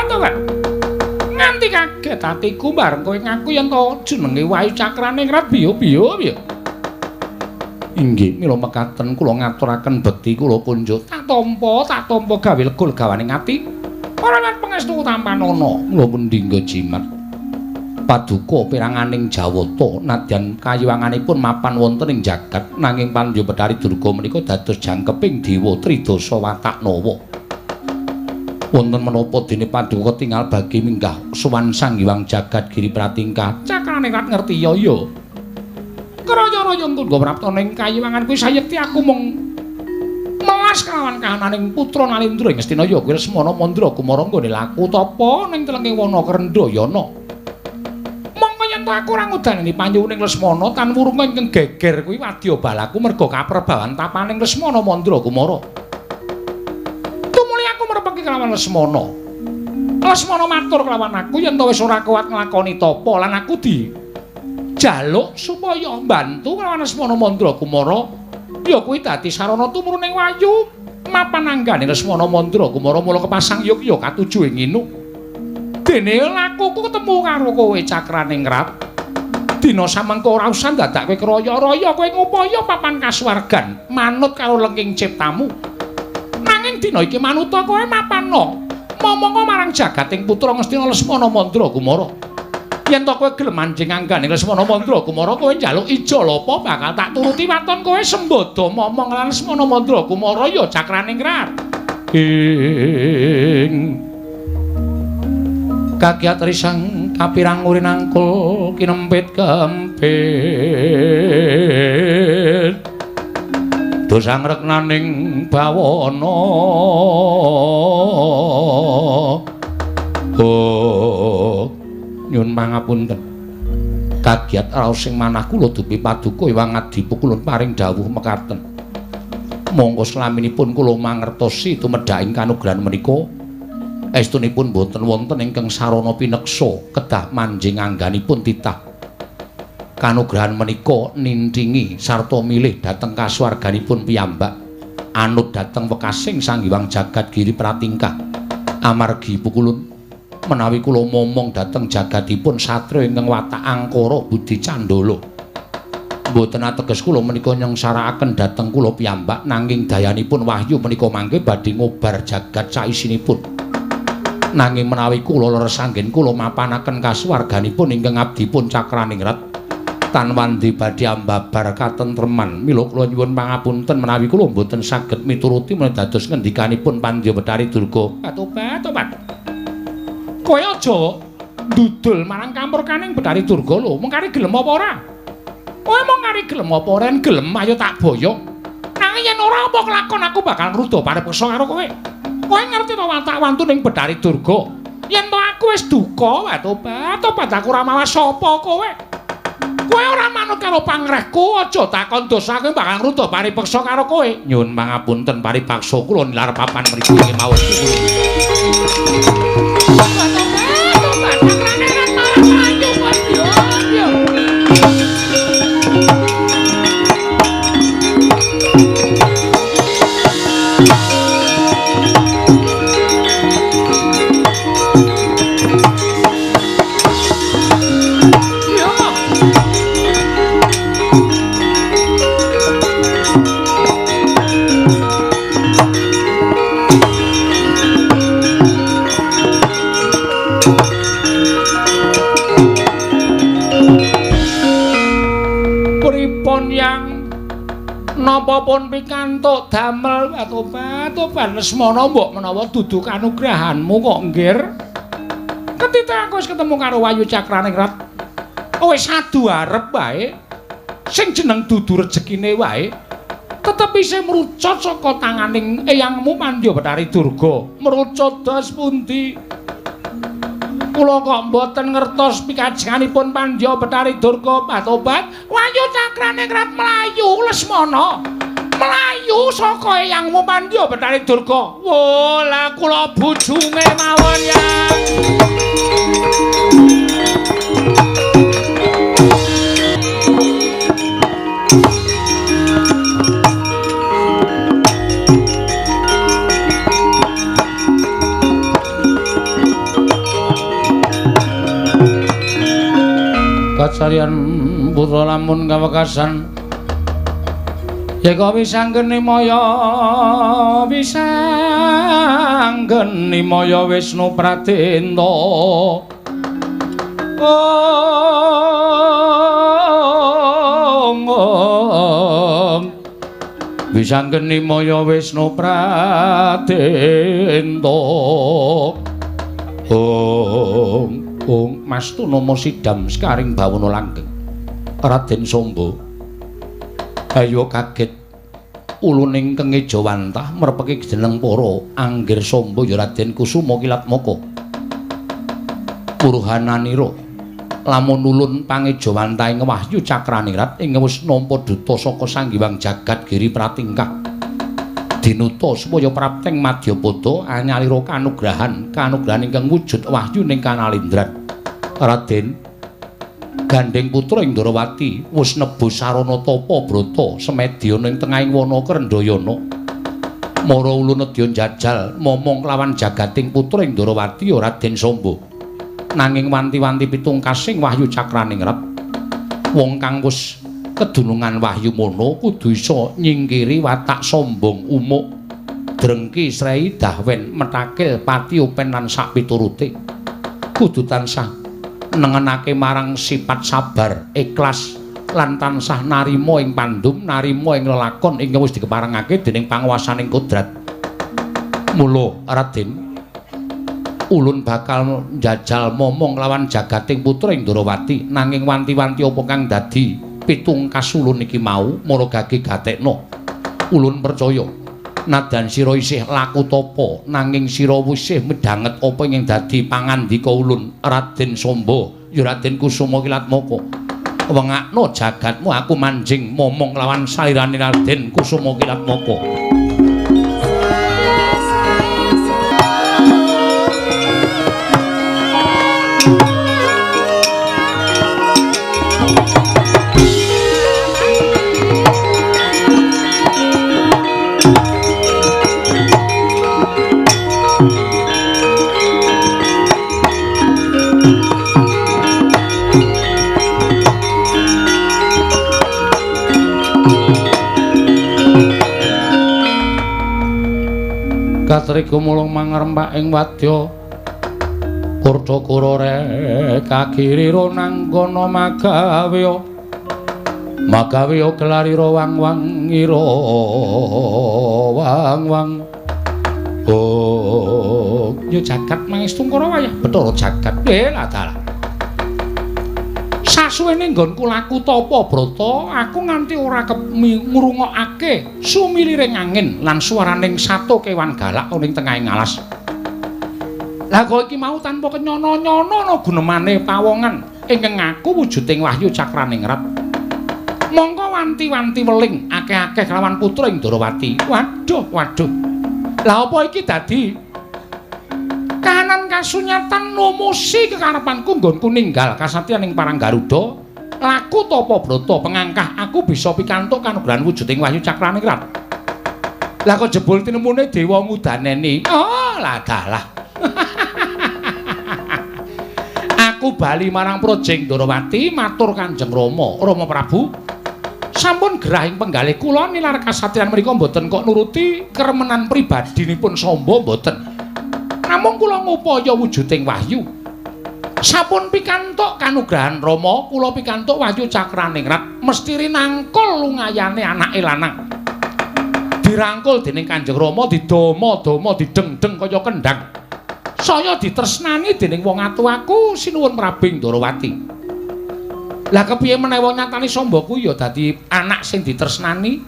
Tobat. Nganti kaget atiku bareng kowe ngaku yen to jenenge Wahyu Cakraningrat biyo-biyo piye. Inggih, mila mekaten kula ngaturaken bekti kula kunjuk. Tak tampa gawe legul gawaning ati. Ora lan pangestu tampanana. Mula mendingga jimat. Paduka peranganing Jawata nadyan kayiwanganipun mapan wonten ing jagat nanging Pandya Bathari Durga menika dados jangkeping dewa Tridasa Watak Nawa. Wonten menapa dene paduka tinggal bagi minggah sowan Sang Hyang Jagat Giri Pratingkah. Cakraningrat ngerti ya ya. Kraya-raya tungga prapta ning kayiwangan kuwi sayekti aku mung melas kelawan kahananing putra Nalindra ing Ngastina ya kuwi Lesmana Mandra Kumara nggone laku tapa ning telenging wana Krendhayana. Mongko yen to aku ora ngudaneni panyuwuning Lesmana tan wurunga ingkang geger kuwi wadya balaku merga kaprebawan tapaning Lesmana Mandra Kumara. Tumuli aku merepeki kelawan Lesmana. Lesmana matur kelawan aku yen to wis ora kuat nglakoni tapa lan aku di jaluk supaya mbantu kelawan Lesmana Mandra Kumara ya kuwi dadi sarana tumruning wahyu mapan anggane Lesmana Mandra Kumara mula kepasang yogya katuju ing nginu. Dene lakuku ketemu karo kowe Cakraningrat. Dina samengko ora usah dadak kowe kraya-raya kowe ngupaya papan kasuwargan manut karo lengking ciptamu. Nanging dina iki manuta kowe mapana momongka marang jagating putra Ngastina Lesmana Mandra Kumara. Yen to kowe gelem manjing anggane Lesmana Mandra Kumara kowe njaluk ija lapa bakal tak turuti waton kowe sembodo momong lan Lesmana Mandra Kumara ya Cakraningrat. Ing kagiat risang kapirang urin angkul kinempit kempit dosang reknaning bawana. Oh nyun pangapunten kagiat raos sing manah kula dupi paduka Hyang Adipu kula paring dawuh mekaten. Monggo slaminipun kula mangertosi tumedhaking kanugrahan menika estunipun boten wonten ingkang sarana pineksa kedah manjing angganipun titah. Kanugrahan menika nintingi sarta milih dhateng kasuwarganipun piyambak anut dhateng wekasing Sang Hyang Jagat Giri Pratingkah. Amargi pukulun menawi kula momong dhateng jagatipun satriya ingkang watak angkara budi candala. Mboten ateges kula menika nyengsarakaken dhateng kula piyambak nanging dayanipun wahyu menika mangke badhe ngobar jagat saisinipun. Nanging menawi kula leres anggen kula mapanaken kasuwarganipun ingkang abdipun Cakraningrat tan wandi badhe ambabar katentreman. Mila kula nyuwun pangapunten menawi kula mboten saged mituruti menawi dados ngendikanipun Pandya Betari Durga. Tobat, tobat. Kowe aja ndudul marang kamurkaning Betari Durga lho, mung kari gelem apa ora? Kowe mung kari gelem apa ora? Yen gelem ayo tak boyong. Nanging yen ora apa kelakon aku bakal ngruda paripeksa karo kowe. Kowe ngerti to watak wantuning Betari Durga? Yen to aku wis duka, tobat, tobat aku ora mawas sapa kowe. Kowe ora manut karo pangrehku, aja takon dosa kowe bakal ngruda paripeksa karo kowe. Nyuwun pangapunten paripaksa kula nilar papan mriku kemawon. Napa pun pikantuk damel tobat Lesmana mbok menawa dudu kanugrahanmu kok nggir. Ketika aku wis ketemu karo Wayu Cakraningrat wis adu arep wae sing jeneng dudu rejekine wae tetep isih mrucut saka tanganing eyangmu Pandya Betari Durga. Mrucut dos pundi? Kula kok mboten ngertos pikajenganipun Pandya Betari Durga. Tobat Wayu Cakraningrat mlayu Lesmana mlayu saka eyangmu Pandya Betari Durga. Wo lah kula bujunge mawon ya. Kacarian putra lamun kawekasan yeka wisanggeni maya wisanggeni maya Wisnu Pradenta. Ong Wisanggeni maya Wisnu Pradenta. Ong ong mastu nama sidam sekaring bawana langgeng. Raden Samba ayo kaget uluning kengejawantah merpeki jeneng para anggir Samba ya Raden Kusuma Kilatmaka. Purhananira lamun ulun pangejawantah ing wahyu cakranirat ing wis nampa duta saka Sang Hyang Jagat Giri Pratingkah dinuta supaya prapteng madyapada anyalira kanugrahan kanugrahan ingkang wujud wahyu ning kanalindran. Raden gandheng putra ing Ndrawati wis nebus sarana tapa brata semedya ning tengahing wana Krendhayana. Mara ulun nedya njajal momong lawan jagating putra ing Ndrawati ya Raden Samba. Nanging wanti-wanti pitungkasing wahyu cakraningrat wong kang wis kedunungan wahyu mono kudu iso nyingkiri watak sombong umuk drengki srei dahwen metakil pati upen lan sak piturute. Kudu tansah nengenake marang sifat sabar ikhlas lan tansah narima ing pandum narima ing lelakon ingkang wis dikeparengake dening panguwasaning kodrat. Mula Raden ulun bakal njajal momong lawan jagating putra ing Ndrawati nanging wanti-wanti apa kang dadi pitungkas ulun iki mau mara gage gatekno. Ulun percaya nadan sira isih laku tapa nanging sira isih medhanget apa ing dadi pangandika ulun Raden Samba ya Raden Kusuma Kilatmaka. Wengakno jagatmu aku manjing momong lawan salirane Raden Kusuma Kilatmaka. Katriku mulung mangrempak ing wadya Kurta-kura rekagirira nanggana magaweya magaweya kelarira wang-wangira wang-wang. Oh ya jagat mangestungkara wayah Bathara jagat. Lah dalah sasuwene nggonku laku tapa brata aku nganti ora ngrungokake sumiliring angin lan swaraning sato kewan galak ning tengahing alas. Lah kok iki mau tanpa kenyono-nyono ana gunemane pawongan ingkang ngaku wujuding wahyu cakraningrat. Mongko wanti-wanti weling akeh-akeh kelawan putra ing Ndrawati. Waduh, waduh. Lah apa iki dadi kahanan kasunyatan numusi kekarepanku nggonku ninggal kasatyan ing Parang Garuda laku tapa brata pengangkah aku bisa pikantuk kanugrahan wujuding wahyu cakraningrat. Lah kok jebul tinemune dewa ngudaneni. Oh, lah dalah. Aku bali marang Projeng Ndrawati matur Kanjeng Rama. Rama Prabu sampun gerah ing penggalih kula nilar kasatriyan mriku mboten kok nuruti keremenan pribadinipun Samba mboten. Namung kula ngupaya wujuding wahyu. Sampun pikantuk kanugrahan Rama, kula pikantuk wahyu cakraningrat mesti rinangkul lungayane anake lanang. Dirangkul dening Kanjeng Rama didoma-doma dideng-deng kaya kendhang. Saya ditresnani dening wong atuwaku sinuwun Prabing Ndrawati. Lah kepiye meneh wong nyatane Samba kuwi ya dadi anak sing ditresnani.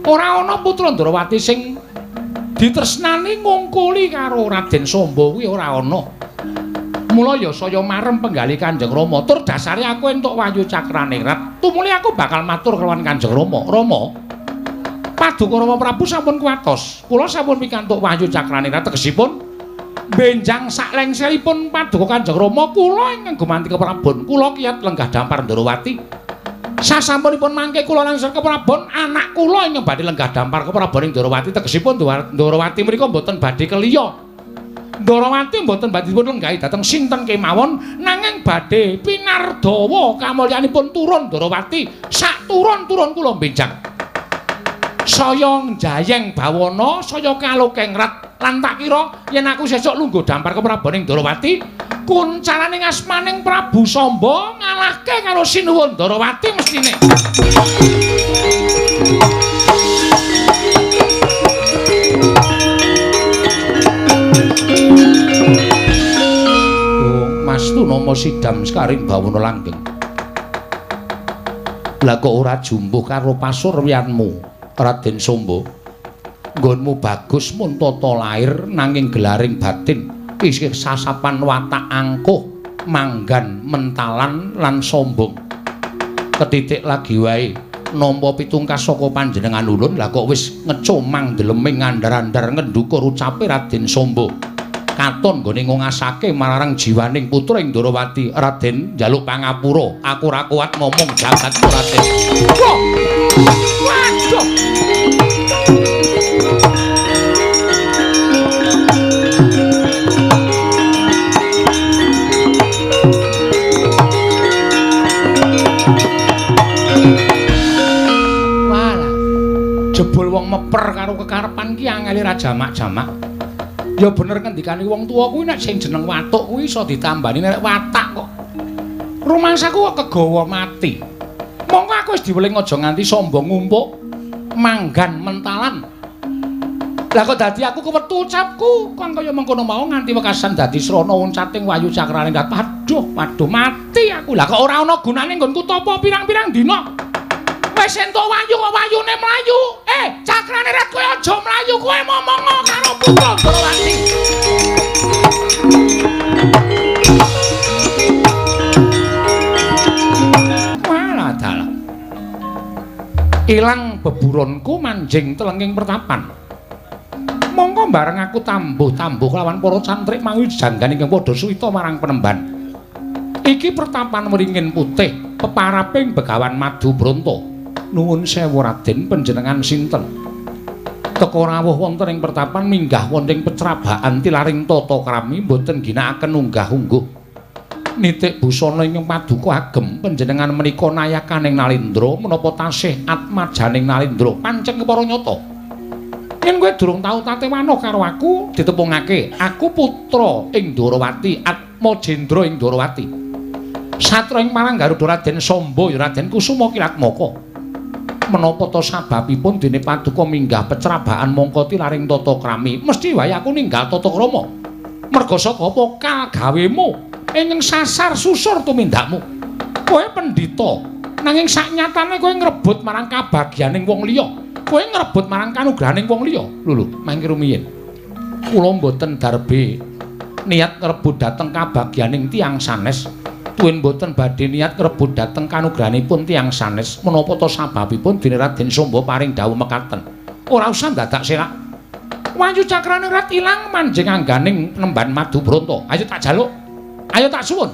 Ora ana putra Ndrawati sing ditresnani ngungkuli karo Raden Samba kuwi ora ana. Mula ya saya marem penggalih Kanjeng Rama. Tur dasare aku entuk wahyu cakraningrat. Tumuli aku bakal matur kelawan Kanjeng Rama. Rama, Paduka Rama Prabu sampun kuwatos. Kula sampun pikantuk wahyu cakraningrat tegesipun benjang saklengseripun Paduka Kanjeng Rama kula ingkang gumanti keprabon. Kula kiyat lenggah dampar Ndrawati. Sasampunipun mangke kula langsung keprabon anak kula ingkang badhe lenggah dampar keprabon ing Ndrawati tegesipun Ndrawati mriku mboten badhe keliya. Ndrawati mboten badhe dipun lenggahi dhateng sinten kemawon nanging badhe pinardawa kamulyanipun turun Ndrawati sak turun-turun kula benjang. Saya njayeng bawana, saya kalokengrat lan tak kira yen aku sesuk lungguh dampar keprabon ing Ndrawati kuncaraning asmaning Prabu Samba ngalahke karo Sinuwun Ndrawati mestine. Purnomo sidam sekaring bawana langgeng. Lah kok ora jumbuh karo pasuryanmu, Raden Sombo? Nggonmu bagus mun tata lair nanging gelaring batin isih sasapan watak angkuh, manggan, mentalan lan sombong. Ketitik lagi wae nampa pitungkas saka panjenengan ulun, lah kok wis ngecomang deleming ngandar-andar ngendukur ucape Raden Sombo. Katon nggone ngongasake marang jiwaning putra ing Ndorowati. Raden njaluk pangapura, aku ora kuat ngomong jagatmu Raden. Wah! Waduh! Walah. Jebul wong meper karo kekarepan ki angele ra jamak-jamak. Ya bener ngendikane wong tuwa kuwi nek sing jeneng watuk kuwi iso ditambani nek watak kok. Rumangsaku kok kegawa mati. Mongko aku wis diweling aja nganti sombong ngumpuk, manggan mentalan. Lah kok dadi aku kewetu ucapku kang kaya mengkono mau nganti wekasan dadi srana uncating wayu cakrane. Aduh, waduh mati aku. Lah kok ora ana gunane nggonku tapa pirang-pirang dina. Wis entuk wayu kok wayune mlayu. Cakrane rat kowe aja mlayu, kowe momongo karo putra Ndorowati. Walah dalah. Ilang beburonku manjing telenging pertapan. Mongko bareng aku tambuh-tambuh kelawan para cantrik mau janggan ingkang padha suwita marang penemban. Iki pertapan wringin putih, peparaping Begawan Madu Bronto. Nuwun sewu Raden, panjenengan sinten? Teka rawuh wonten ing pertapan minggah wonten ing pecrabaan tilaring tata krami mboten ginakaken unggah-ungguh. Nitik busana ingkang paduka agem panjenengan menika nayakaning Nalindra menapa tasih atmajaning Nalindra pancen kepara nyata. Yen kowe durung tau tatewano karo aku ditepungake, aku putra ing Ndorowati, Atmajendra ing Ndorowati. Satra ing marang Garuda Raden Sombo ya Raden Kusuma Kilatmaka. Menapa ta sababipun dene paduka minggah pecrabaan mongko tilaring tata krami? Mesti wae aku ninggal tata krama. Merga saka apa kal gawemu ingkang sasar susur tumindakmu. Kowe pendhita, nanging saknyatane kowe ngrebut marang kabagyaning wong liya. Kowe ngrebut marang kanugrahaning wong liya. Lho lho, mangke rumiyin. Kula mboten darbe niat ngrebut dhateng kabagyaning tiyang sanes. Tuwin mboten badhe niat ngrebut dhateng kanugrahanipun tiyang sanes. Menapa ta sababipun dene Raden Sombo paring dawuh mekaten? Ora usah dadak selak. Wayu cakrane rat ilang manjing angganing nemban Madu Bronto. Ayo tak jaluk. Ayo tak suwun.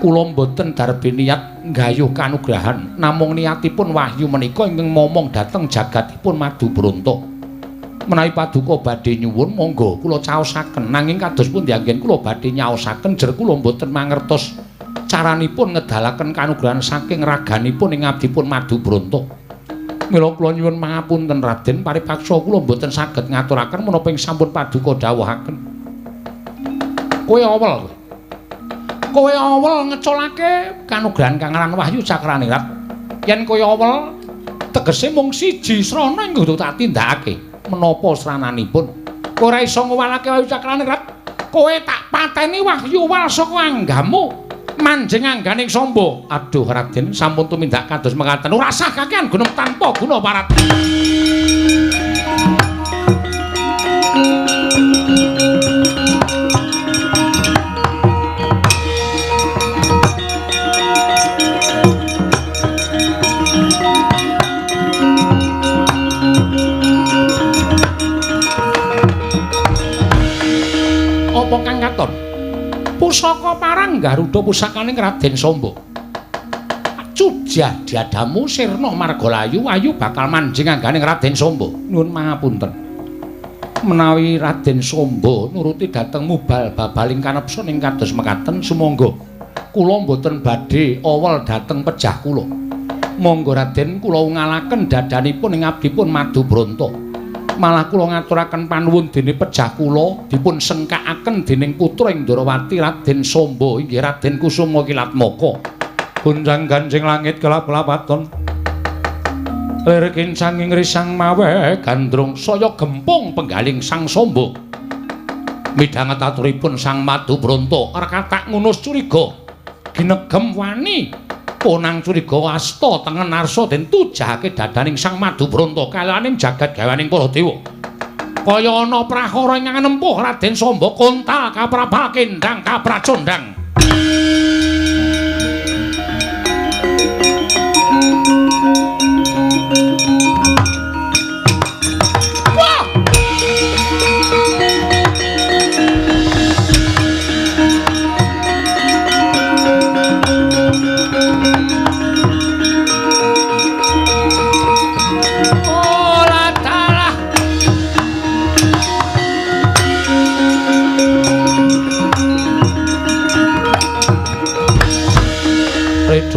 Kula mboten darbe niat nggayuh kanugrahan, namung niatipun wahyu menika ingkang momong dhateng jagatipun Madu Bronto. Menawi paduka badhe nyuwun monggo kula caosaken, nanging kados pundi anggen kula badhe nyaosaken jer kula mboten mangertos caranipun ngedalaken kanugrahan saking raganipun ing abdipun Madu Bronto. Mila kula nyuwun pangapunten Raden, paripaksa kula mboten saged ngaturaken menapa ing sampun paduka dawuhaken. Kowe awel. Kowe awel ngeculake kanugrahan kang aran Wahyu Cakranirat. Yen kowe awel tegese mung siji srana ing kudu tak tindakake. Menapa srananipun? Kowe ora iso ngowalake Wahyu Cakranirat. Kowe tak pateni wahyu wal saka anggamu. Manjing angganing Sombo. Aduh Raden, sampun tumindak kados mekaten. Ora sah kakean gunung tanpa guna parat. Apa kang katon? Pusaka parang Garuda pusakaning Raden Sombo. Cujah diadamu sirna margalayu ayu bakal manjing angganing Raden Sombo. Nuwun pangapunten. Menawi Raden Sombo nuruti dhateng mubal babaling kanepson ing kados mekaten sumangga kula mboten badhe awel dhateng pejah kula. Monggo Raden kula ungalaken dadanipun ing abdipun Madu Bronto. Malah kula ngaturaken panuwun dene pejah kula dipun sengkakaken dening putra ing Ndorowati Raden Sombo inggih Raden Kusuma Kilatmaka. Gonjang ganjing langit kelap-lapaton. Lir kincang ing risang mawe gandrung saya gempung penggaling Sang Sombo. Midhanget aturipun Sang Madubronto rekatak ngunus curiga ginegem wani ponang curiga asta tengen arsa den tujahake dadaning Sang Madubronto kalaning jagat gawaning para dewa. Kaya ana prahara ingkang nempuh Raden Samba kontal kaprabal kendang kapracondang.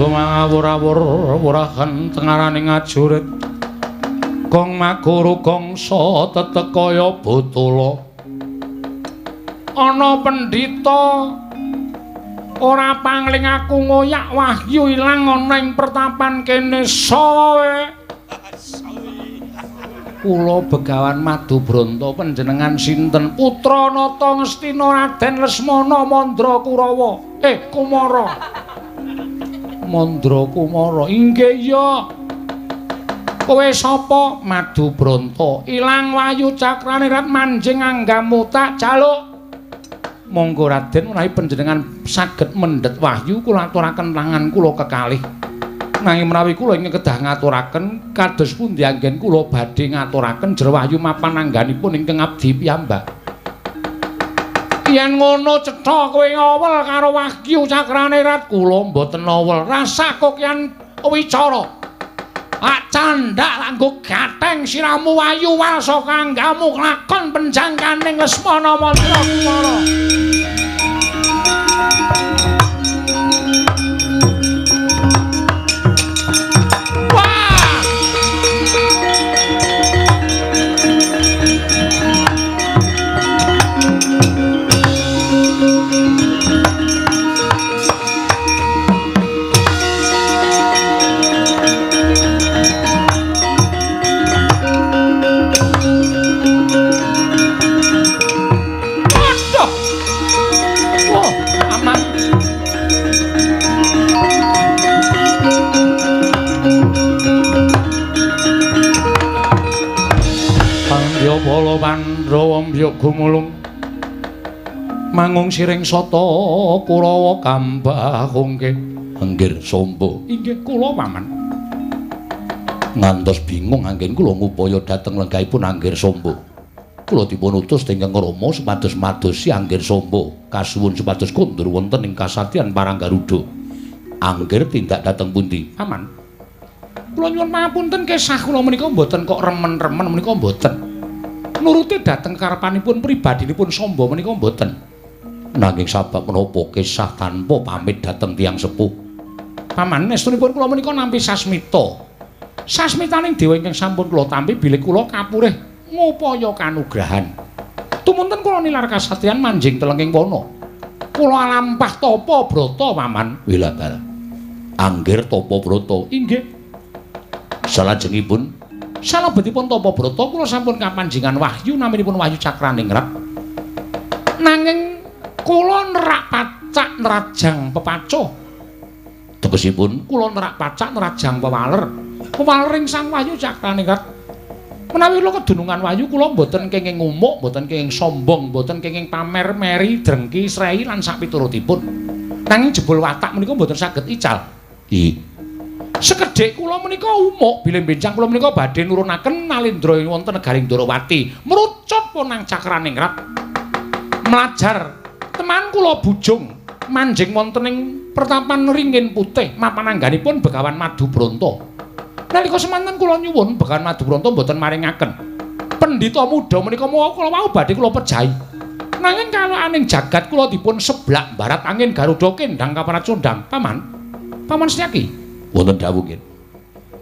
Mawur-awur wurahan tengaraning ajurit gong maguru gongso tetek kaya botolo ana pendhita ora pangling aku ngoyak wahyu ilang ana ing pertapan kene sawe. Kula Begawan Madubronto panjenengan sinten? Putra Nata Ngastina Raden Lesmana Mandra Kurawa Kumara. Mandra Kumara. Inggih iya. Kowe sapa? Madubronto. Ilang wayu cakrane rat manjing anggamu tak jaluk. Monggo Raden menawi panjenengan saged mendhet wahyu kula aturaken tangan kula kekalih. Nanging menawi kula ingkang kedah ngaturaken kados pundi anggen kula badhe ngaturaken jero wahyu mapan angganipun ingkang abdi piyambak. Yen ngono cetha kowe ngawel karo wahyu cakrane rat kula mboten awel rasa kok yen wicara. Ak candhak langgo gatheng siramu wayu wal saka anggamu lakon penjangkaning Lesmana Mandra Kumara. Bala Pandhawa mbyuk gumulung mangung siring sata Kurawa kambahungke Anggir Samba. Inggih kula paman. Ngantos bingung anggen kula ngupaya dhateng lenggahipun Anggir Samba. Kula dipun utus dening Rama supados madosi Anggir Samba kasuwun supados kondur wonten ing kasatyan Parang Garuda. Anggir tindak dhateng pundi? Paman. Kula nyuwun pangapunten kesah kula menika mboten kok remen-remen menika mboten. Nuruti dhateng karepanipun pribadinipun Samba menika mboten. Nanging sabab menapa kesah tanpa pamit dhateng tiyang sepuh? Paman, estunipun kula menika nampi sasmita. Sasmitaning dewa ingkang sampun kula tampi bilih kula kapurih ngupaya kanugrahan. Tumunten kula nilar kasatriyan manjing telenging wana. Kula alampah tapa brata, Paman. Wilabal. Anggir tapa brata. Inggih. Salajengipun salebetipun tapa brata kula sampun kapanjingan wahyu naminipun Wahyu Cakraningrat. Nanging kula nerak pacak nerajang pepacuh. Tegesipun kula nerak pacak nerajang pewaler. Pewalering Sang Wahyu Cakraningrat. Menawi kula kedunungan wahyu kula mboten kenging ngumuk, mboten kenging sombong, mboten kenging pamer, meri, drengki, srei lan sapiturutipun. Nanging jebul watak menika mboten saged ical. Ih. Sekedhik kula menika umuk bilih benjang kula menika badhe nurunaken nalendra wonten negaring Ndorowati mrucut ponang Cakraningrat mlajar teman kula bujung manjing wonten ing pertapan Ringin Putih mapan angganipun Begawan Madubronto. Nalika semanten kula nyuwun Begawan Madubronto mboten maringaken. Pendhita muda menika mawa kula wau badhe kula pejahi. Nanging kalaaning jagat kula dipun seblak barat angin Garuda kendang kapracondang. Paman, Paman Setyaki. Wonten dawuh nggih.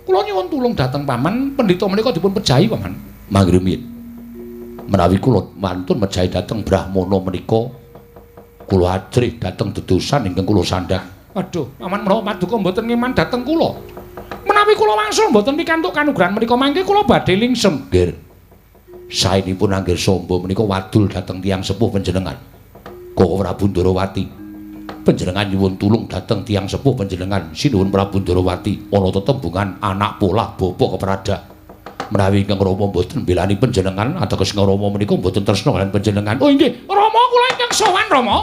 Kula nyuwun tulung dhateng paman, pendhita menika dipun pejahi paman. Mangga rumiyin. Menawi kula wantun mejahi dhateng Brahmana menika, kula ajrih dhateng dedosan ingkang kula sandhang. Waduh, paman menawa paduka mboten ngeman dhateng kula. Menawi kula wangsul mboten pikantuk kanugrahan menika mangke kula badhe lingsem. Nggih. Saenipun anggir Samba menika wadul dhateng tiyang sepuh panjenengan. Koko Prabu Ndorowati. Panjenengan nyuwun tulung dhateng tiyang sepuh panjenengan Sinuwun Prabu Ndorowati ana tetembungan anak polah bapa keprada. Menawi ingkang Rama mboten mbelani panjenengan ateges Rama menika mboten tresna kaliyan panjenengan. Oh inggih, Rama kula ingkang sowan Rama.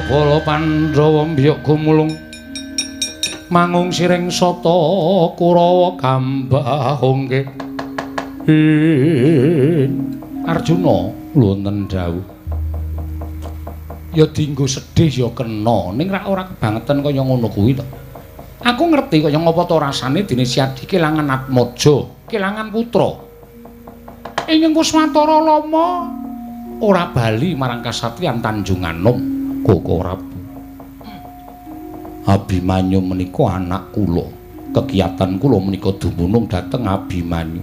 Bala Pandhawa mbiyuk gumulung mangung siring sata Kurawa gambah ongke. Arjuna wonten dawuh. Ya dienggo sedih ya kena, ning rak ora kebangetan kaya ngono kuwi to. Aku ngerti kaya ngapa to rasane dene Siadi kelangan Atmaja, kelangan putra. Ingkang Kuswantara lama ora bali marang kasatriyan Tanjunganom. Koko Prabu Abimanyu menika anak kula. Kegiatan kula menika dumunung dhateng Abimanyu.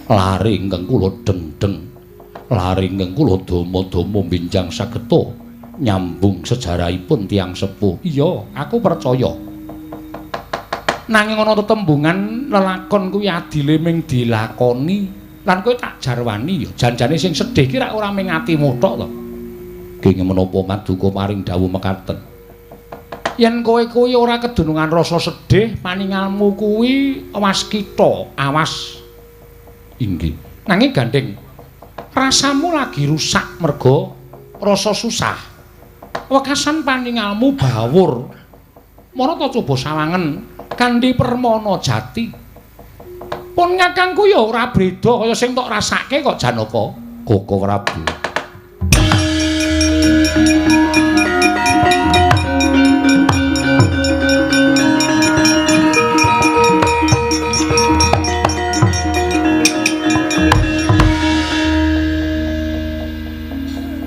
Lare ingkang kula dengdeng, lare ingkang kula dama-dama benjang sageta nyambung sejarahipun tiyang sepuh. Iya, aku percaya. Nanging ana tetembungan lelakon kuwi adile ming dilakoni lan kowe tak jarwani ya janjane sing sedih ki rak ora ming atimu tok to. Kenging menapa maduka paring dawuh mekaten. Yen kowe kuwi ora kedunungan rasa sedih, paningalmu kuwi waskita, awas. Inggih. Nanging gandeng rasamu lagi rusak merga rasa susah. Wekasan paningalmu bawur. Mara ta coba sawangen kanthi permana jati. Pun kakangku ya ora beda kaya sing tok rasake kok Janaka. Koko Prabu.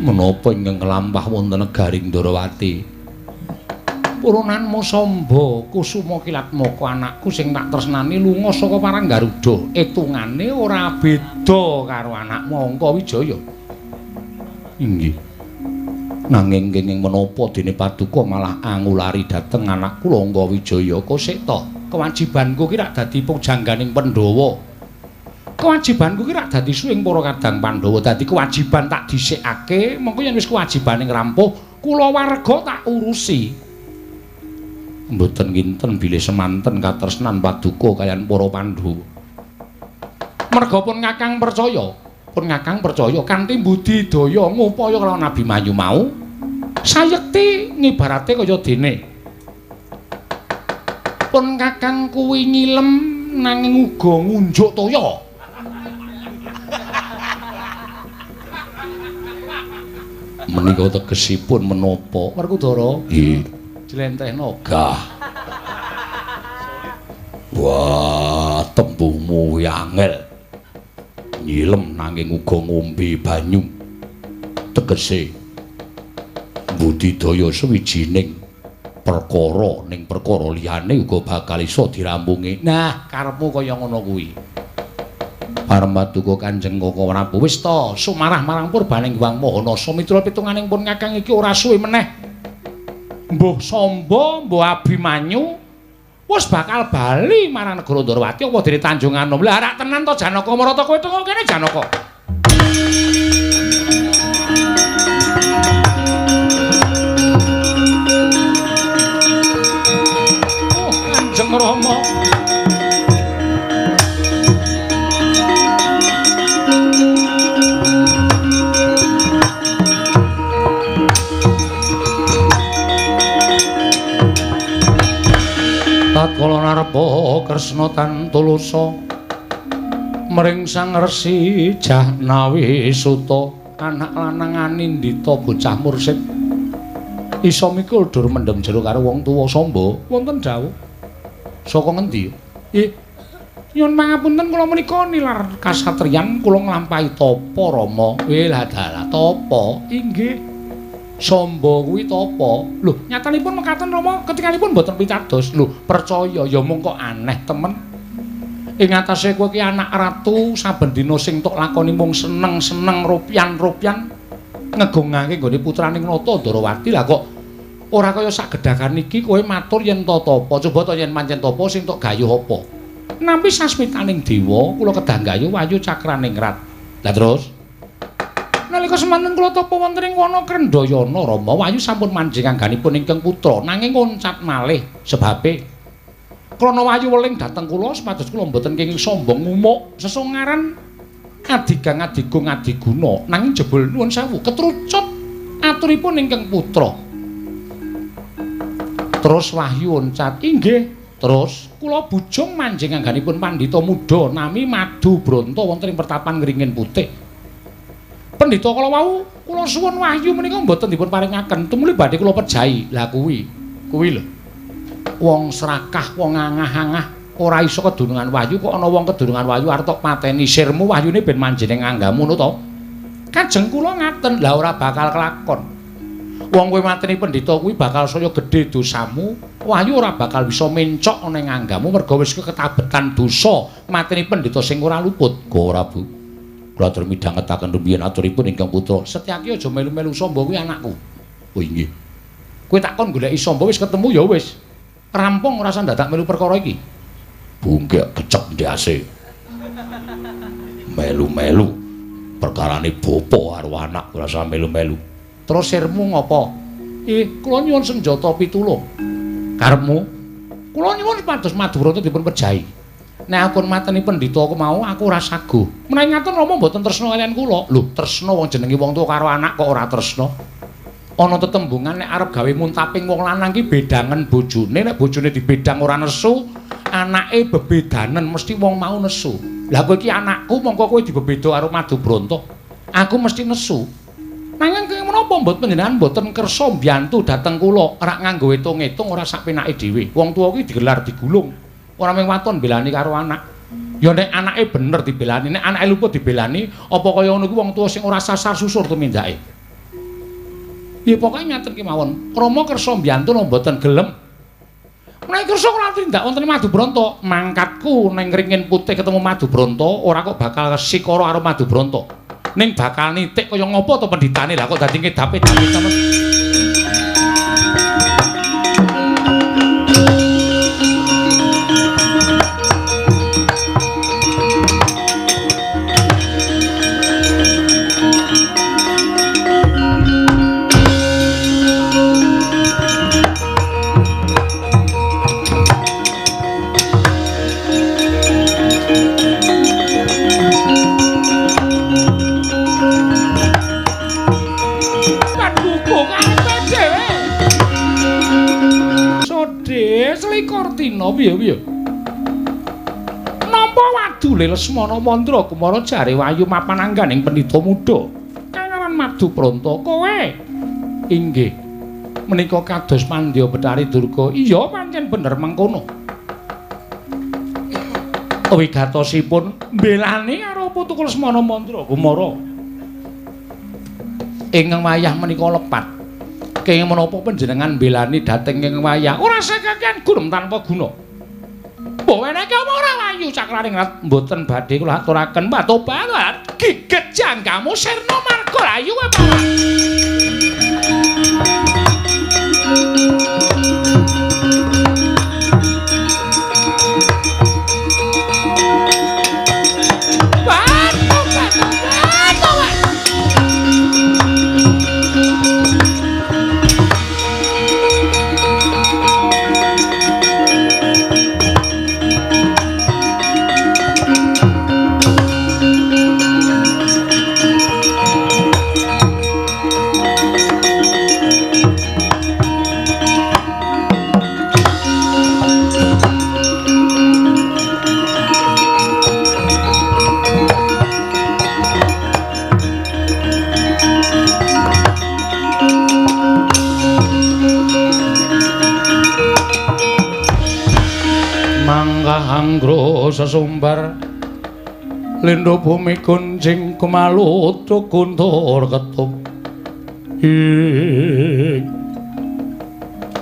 Menapa ingkang kelampah wonten negaring Ndorowati? Purunanmu Samba Kusuma Kilatmaka anakku sing tak tresnani lunga saka Parang Garuda. Etungane ora beda karo anakmu Angka Wijaya. Inggih. Nanging kenging menapa dene paduka malah angulari dhateng anak kula Angka Wijaya? Kosek to, kewajibanku ki rak dadi pujangganing Pandhawa. Kewajibanku ki rak dadi suwing para kadang Pandhawa, dadi kewajiban tak dhisikake, mengko yen wis kewajibane ngrampuh, kula warga tak urusi. Mboten kinten bilih semanten katresnan paduka kaliyan para Pandhawa. Merga pun kakang percaya, pun kakang percaya kanthi budidaya ngupaya kelawan Abimanyu mau, sayekti ngibarate kaya dene. Pun kakang kuwi nyilem nanging uga ngunjuk toya. Menika tegesipun menapa? Werkudara? Nggih. Jlentehno gah. Wah, tembungmu angel. Nyilem nanging uga ngombe banyu. Tegese budidaya sawijining perkara ning perkara liyane uga bakal iso dirampungi. Nah, karepmu kaya ngono kuwi. Paramaduka Kanjeng Koko Prabu wis ta sumarah marang purbaning Hyang Mahanasa miturut pitunganing pun kakang iki ora suwe meneh. Mbuh Samba, mbuh Abimanyu wis bakal bali marang negara Ndorowati apa dene Tanjunganom. Lah rak tenan to Janaka Marata kowe teko kene Janaka. Oh, Kanjeng Rama. Tatkala narepa Kresna tan tulusa Mring Sang Resi Jahnawi Suta, anak lanang anindita bocah mursid. Iso mikul dur mendem jero karo wong tuwa Samba. Wonten dawuh. Saka ngendi? Nyuwun pangapunten kula menika nilar kasatriyan kula nglampahi tapa Rama. Lah dalah tapa? Inggih. Samba kuwi tapa? Lho, nyatanipun mekaten Rama, ketingalipun mboten pitados. Lho, percaya ya mung kok aneh temen. Ing atase kowe ki anak ratu saben dina sing tok lakoni mung seneng-seneng rupyan-rupyan ngegongake nggone putraning Nata Ndarawati. Lah kok ora kaya sak gedhakan iki kowe matur yen to tapa. Coba to yen pancen tapa sing tok gayuh apa? Nampi sasmitaning dewa kula kedah gayuh wayu cakraning rat. Lah terus nalika semanten kula tapa wonten ing wana Krendhayana Rama, wayu sampun manjing angganipun ingkang putra nanging ngoncat malih sebabe krana wayu weling dhateng kula supados kula mboten kenging sombong ngumuk sesongaran adigang adigung adiguna nanging jebul nuwun sewu ketrucut aturipun ingkang putra. Terus wahyu oncat inggih. Terus kula bujung manjing angganipun pandhita muda nami Madu Bronto wonten ing pertapan Ngringin Putih. Pendhita kala wau kula suwun wahyu menika mboten dipun paringaken tumuli badhe kula pejahi. Lah kuwi, kuwi lho. Wong serakah, wong angah-angah ora iso kedunungan wahyu kok ana wong kedunungan wahyu arep tok pateni sirmu wahyune ben manjing ing anggamu ngono to. Kajeng kula ngaten, lah ora bakal kelakon. Wong kowe mateni pendhita kuwi bakal saya gedhe dosamu, wahyu ora bakal bisa mencok ana ing anggamu merga wis ketabetan dosa mateni pendhita sing ora luput. Go ora, Bu. Kula atur midhangetaken rumiyin aturipun ingkang putra. Setyaki aja melu-melu Samba kuwi anakku. Oh inggih. Kowe tak kon goleki Samba wis ketemu ya wis. Rampung ora usah dadak melu perkara iki. Bungkek kecek ndase. Melu-melu perkarane bapa karo anak ora usah melu-melu. Terus sirmu ngopo? Kula nyuwun senjata pitulung. Karepmu? Kula nyuwun supados Madubrata dipun pejahi. Nek aku mateni pendhita aku mau aku ora saguh. Menawi ngaten Rama mboten tresna kaliyan kula. Lho, tresna wong jenenge wong tuwa karo anak kok ora tresna. Ana tetembungan nek arep gawe muntaping wong lanang ki bedangen bojone, nek bojone dibedang ora nesu, anake bebedanen mesti wong mau nesu. Lah kowe iki anakku mongko kowe dibebeda karo Madubrata. Aku mesti nesu. Nanging kenging menapa mboten panjenengan mboten kersa mbiyantu dhateng kula, rak nganggo etung-etung ora sak penake dhewe. Wong tuwa kuwi digelar digulung. Ora mung waton belani karo anak. Ya nek anake bener dibelani, nek anake luput dibelani, apa kaya ngono kuwi wong tuwa sing ora sasar susur tumindake. Ya pokoke ngaten ki mawon. Rama kersa mbiyantu napa mboten gelem. Menawi kersa kula tindak wonten Madubrata, mangkatku ning Ringin Putih ketemu Madubrata, ora kok bakal sikara karo Madubrata. Ning bakal nitik kaya ngopo to pendhitane lah kok dadi ngedape-dape temen. Selikur dina piye-piye. Nampa wadule Lesmana Mandra Kumara jare wayu mapan angganing pendhita muda. Kang aran Madubrata kowe. Inggih. Menika kados mandya Betari Durga. Iya pancen bener mengkono. Wigatosipun mbelani karo putuku Lesmana Mandra Kumara. Ing wayah menika lepat. Kenging menapa panjenengan mbelani dhateng ing wayah? Ora sekakean gurem tanpa guna. Mbok enake apa ora wayu cakraning rat mboten badhe kula aturaken patobat gigit jangkamu sirna marga ayu kowe paman. Tansah anggra sesumbar lindho bumi kuncing kumalutu kuntur ketup. Ing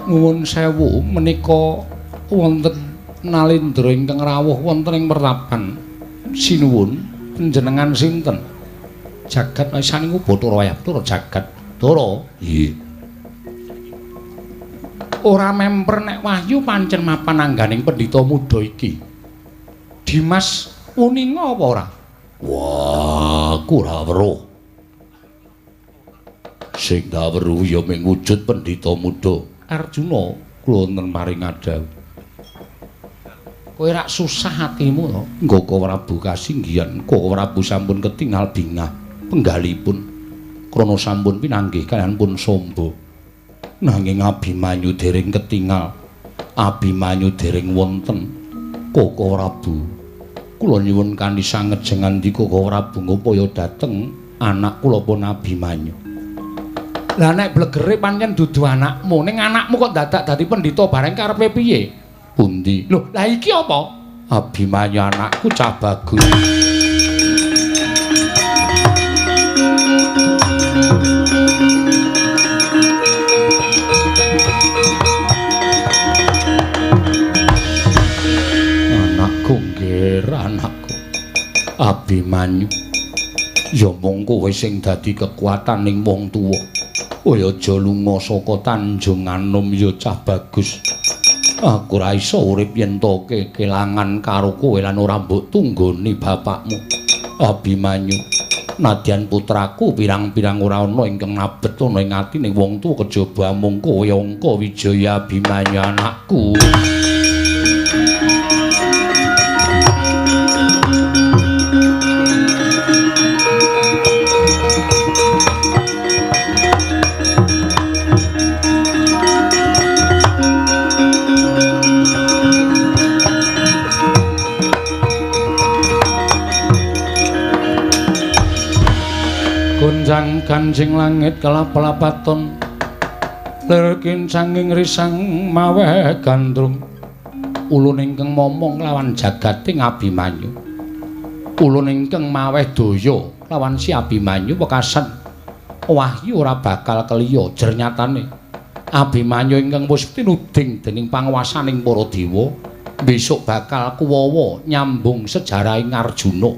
nuwun sewu menika wonten nalindra ingkang rawuh wonten ing pertapan. Sinuwun panjenengan sinten? Jagat saningu Bathara Wayah Bathara jagat Bathara. Nggih. Ora memper nek wahyu pancen mapan angganing pendhita muda iki. Dimas uninga apa ora? Wah, aku ora weruh. Sing tak weruh ya mung wujud pendhita muda Arjuna. Kula wonten paring adhawuh. Kowe rak susah atimu to? Ngoko Prabu kasinggihan, Koko Prabu sampun ketingal bingah penggalipun krana sampun pinanggih kaliyan pun Samba. Nanging Abimanyu dereng ketingal, Abimanyu dereng wonten. Koko Prabu, kula nyuwun kanthi sanget jengandika Koko Prabu ngupaya dhateng anak kula pun Abimanyu. Lah nek blegere pancen dudu anakmu, ning anakmu kok dadak dadi pendhita bareng karepe piye? Pundi? Lho, lah iki apa? Abimanyu anakku cah bagus. Anakku nggih, anakku. Abimanyu. Ya mung kowe sing dadi kekuataning wong tuwa. Kowe aja lunga saka Tanjung Anom ya cah bagus. Aku ora iso urip yen to kelangan karo kowe lan ora mbok tunggoni bapakmu. Abimanyu, nadyan putraku pirang-pirang ora ana ingkang nabet ana ing atine wong tuwa kejaba amung kowe Angka Wijaya Abimanyu anakku. Gonjang ganjing langit kelap-lapaton lir kincanging risang maweh gandrung. Ulun ingkang momong lawan jagating Abimanyu, ulun ingkang maweh daya lawan si Abimanyu wekasan wahyu ora bakal keliya. Jernyatane Abimanyu ingkang wis tinuding dening panguwasaning para dewa besok bakal kuwawa nyambung sejarahing Arjuna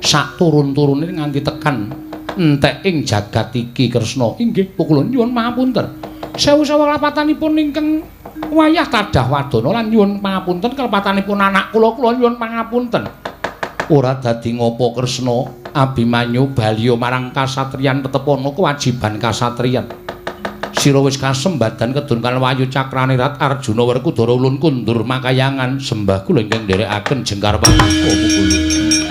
sak turun-turune nganti tekan entek ing jagat iki. Kresna inggih kula nyuwun pangapunten. Sewu-sewu kelepatanipun ingkang wayah tadah wadana lan nyuwun pangapunten kelepatanipun anak kula, kula nyuwun pangapunten. Ora dadi ngopo Kresna, Abimanyu baliya marang kasatriyan tetep ana kewajiban kasatriyan. Sira wis kasembadan kedun kan wayu cakrane Rat Arjuna Werkudara ulun kundur makayangan sembah kula ingkang nderekaken jengkar paduka pukul.